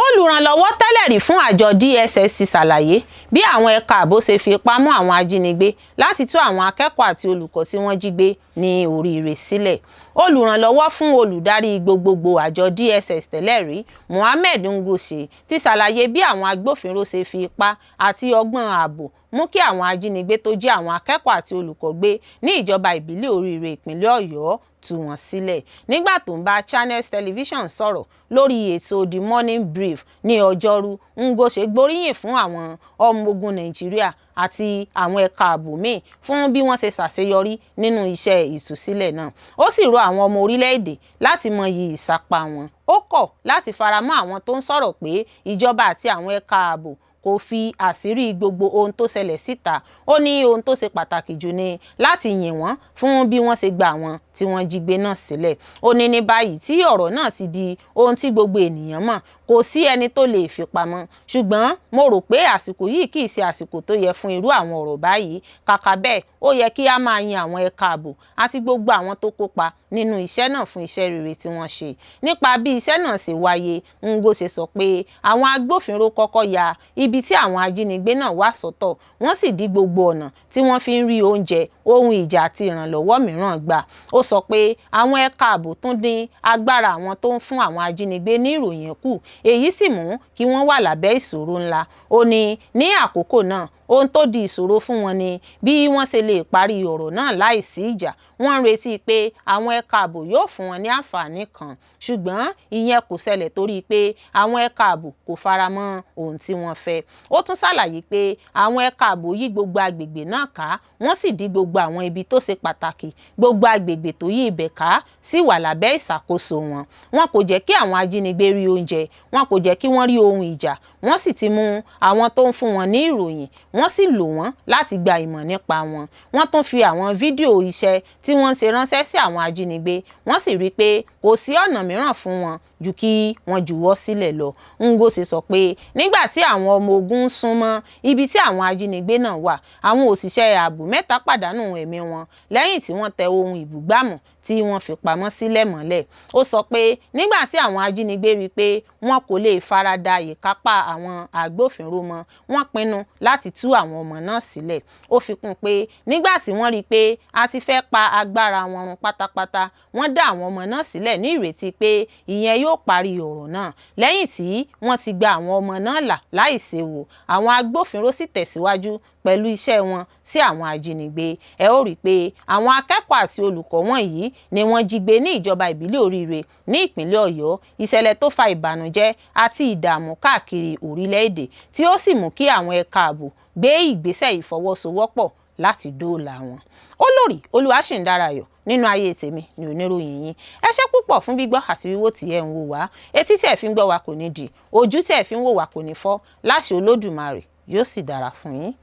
Olùdíje Olùrànlọ́wọ́ tẹ́lẹ̀ rí fún àjọ DSS ti ṣàlàyé bí àwọn ẹ̀ka ààbò ṣe fi ipá mú àwọn ajínigbé láti tú àwọn akẹ́kọ̀ọ́ àti olùkọ́ tí wọ́n jí gbé ní Oríire sílẹ̀. Olùrànlọ́wọ́ fún olùdarí gbogbogbò àjọ DSS tẹ́lẹ̀ rí, Mohammed Ngoshe, ti ṣàlàyé bí àwọn agbófinró ṣe fi ipá àti ọgbọ́n ààbò mú kí àwọn ajínigbé tó jí àwọn akẹ́kọ̀ọ́ àti olùkọ́ gbé ní ìjọba ìbílẹ̀ Oríire, ìpínlẹ̀ Ọ̀yọ́, tú wọn sílẹ̀. Nígbà tó ń bá Channels Television sọ̀rọ̀ lórí ètò The Morning Brief ní Ọjọ́rú, Ngoshe gbóríyìn fún àwọn ọmọ ogun Nàìjíríà àti àwọn ẹ̀ka ààbò míì fún bí wọ́n ṣe ṣàṣeyọrí nínú iṣẹ́ ìtúsílẹ̀ náà. Ó sì rọ àwọn ọmọ orílẹ̀-èdè láti mọyì ìsapá wọn. Ó kọ̀ láti faramọ́ àwọn tó ń sọ̀rọ̀ pé ìjọba àti àwọn ẹ̀ka ààbò kò fi àṣírí gbogbo ohun tó ṣẹlẹ̀ síta. Ó ní ohun tó ṣe pàtàkì jù ni láti yìn wọ́n fún bí wọ́n ṣe gba àwọn tí wọ́n jí gbé náà sílẹ̀. Ó ní ní báyìí tí ọ̀rọ̀ náà ti di ohun tí gbogbo ènìyàn mọ̀, kò sí ẹni tó lè fi pamọ́, ṣùgbọ́n mo rò pé àsìkò yìí kì í ṣe àsìkò tó yẹ fún irú àwọn ọ̀rọ̀ báyìí. Kàkà bẹ́ẹ̀, ó yẹ kí a máa yin àwọn ẹ̀ka ààbò àti gbogbo àwọn tó kópa nínú iṣẹ́ náà fún iṣẹ́ rere tí wọ́n ṣe. Nípa bí iṣẹ́ náà ṣe wáyé, Ngoshe sọ pé àwọn agbófinró kọ́kọ́ ya ibi tí àwọn ajínigbé náà wà sọ́tọ̀, wọ́n sì dí gbogbo ọ̀nà tí wọ́n fi ń rí oúnjẹ, ohun ìjà àti ìrànlọ́wọ́ mìíràn gbà. Ó sọ pé àwọn ẹ̀ka ààbò tún dín agbára àwọn tó ń fún àwọn ajínigbé ní ìròyìn kù, èyí sì mú kí wọ́n wà lábẹ́ ìṣòro ńlá. Ó ní ní àkókò náà, ohun tó di ìṣòro fún wọn ni bí wọ́n ṣe lè parí ọ̀rọ̀ náà láìsí ìjà. Wọ́n ń retí pé àwọn ẹ̀ka ààbò yóò fún wọn ní àǹfààní kan, ṣùgbọ́n ìyẹn kò ṣẹlẹ̀ torí pé àwọn ẹ̀ka ààbò kò faramọ́ ohun tí wọ́n fẹ́. Ó tún ṣàlàyé pé àwọn ẹ̀ka ààbò yí gbogbo agbègbè náà ká, wọ́n sì dí gbogbo àwọn ibi tó ṣe pàtàkì. Gbogbo agbègbè tó yí ibẹ̀ ká sì wà lábẹ́ ìṣàkóso wọn. Wọn kò jẹ́ kí àwọn ajínigbé rí oúnjẹ, wọn kò jẹ́ kí wọ́n rí ohun ìjà, wọ́n sì ti mú àwọn tó ń fún wọn ní ìròyìn, wọ́n sì lò wọ́n láti gba ìmọ̀ nípa wọn. Wọ́n tún fi àwọn fídíò iṣẹ́ tí wọ́n ń ṣe ránṣẹ́ sí àwọn ajínigbé, wọ́n sì rí i pé kò sí ọ̀nà mìíràn fún wọn ju kí wọ́n juwọ́ sílẹ̀ lọ. Ngoshe sọ pé nígbà tí àwọn ọmọ ogun ń sún mọ́ ibi tí àwọn ajínigbé náà wà, àwọn òṣìṣẹ́ ààbò 3 pàdánù ẹ̀mí wọn lẹ́yìn tí wọ́n tẹ ohun ìbúgbàmù tí wọ́n fi pamọ́ sílẹ̀ mọ́lẹ̀. Ó sọ pé nígbà tí àwọn ajínigbé rí i pé wọn kò lè farada ìkápá àwọn agbófinró mọ́, wọ́n pinnu láti tú àwọn ọmọ náà sílẹ̀. Ó fi kún pé nígbà tí wọ́n rí i pé a ti fẹ́ pa agbára wọn run pátápátá, wọ́n dá àwọn ọmọ náà sílẹ̀ ní ìrètí pé ìyẹn yóò parí ọ̀rọ̀ náà. Lẹ́yìn tí wọ́n ti gba àwọn ọmọ náà là láìséwu, àwọn agbófinró sì tẹ̀síwájú pẹ̀lú iṣẹ́ wọn sí àwọn ajínigbé. Ẹ ó rí i pé àwọn akẹ́kọ̀ọ́ àti olùkọ́ wọ̀nyí ni wọ́n jí gbé ní ìjọba ìbílẹ̀ Oríire ní ìpínlẹ̀ Ọ̀yọ́, ìṣẹ̀lẹ̀ tó fa ìbànújẹ́ àti ìdààmú káàkiri orílẹ̀-èdè tí ó sì mú kí àwọn ẹ̀ka ààbò gbé ìgbésẹ̀ ìfọwọ́sowọ́pọ̀ láti dóòlà wọn. Olórí Olúwaṣìndárayọ̀ nínú ayé tèmi ni oníròyìn yín. Ẹ ṣé púpọ̀ fún gbígbọ́ àti wíwò tí ẹ ń wò wá. Etí tí ẹ fi ń gbọ́ wa kò ní di, ojú tí ẹ fi ń wò wá kò ní fọ́. Láṣẹ Olódùmarè, yóò sì dára fún yín.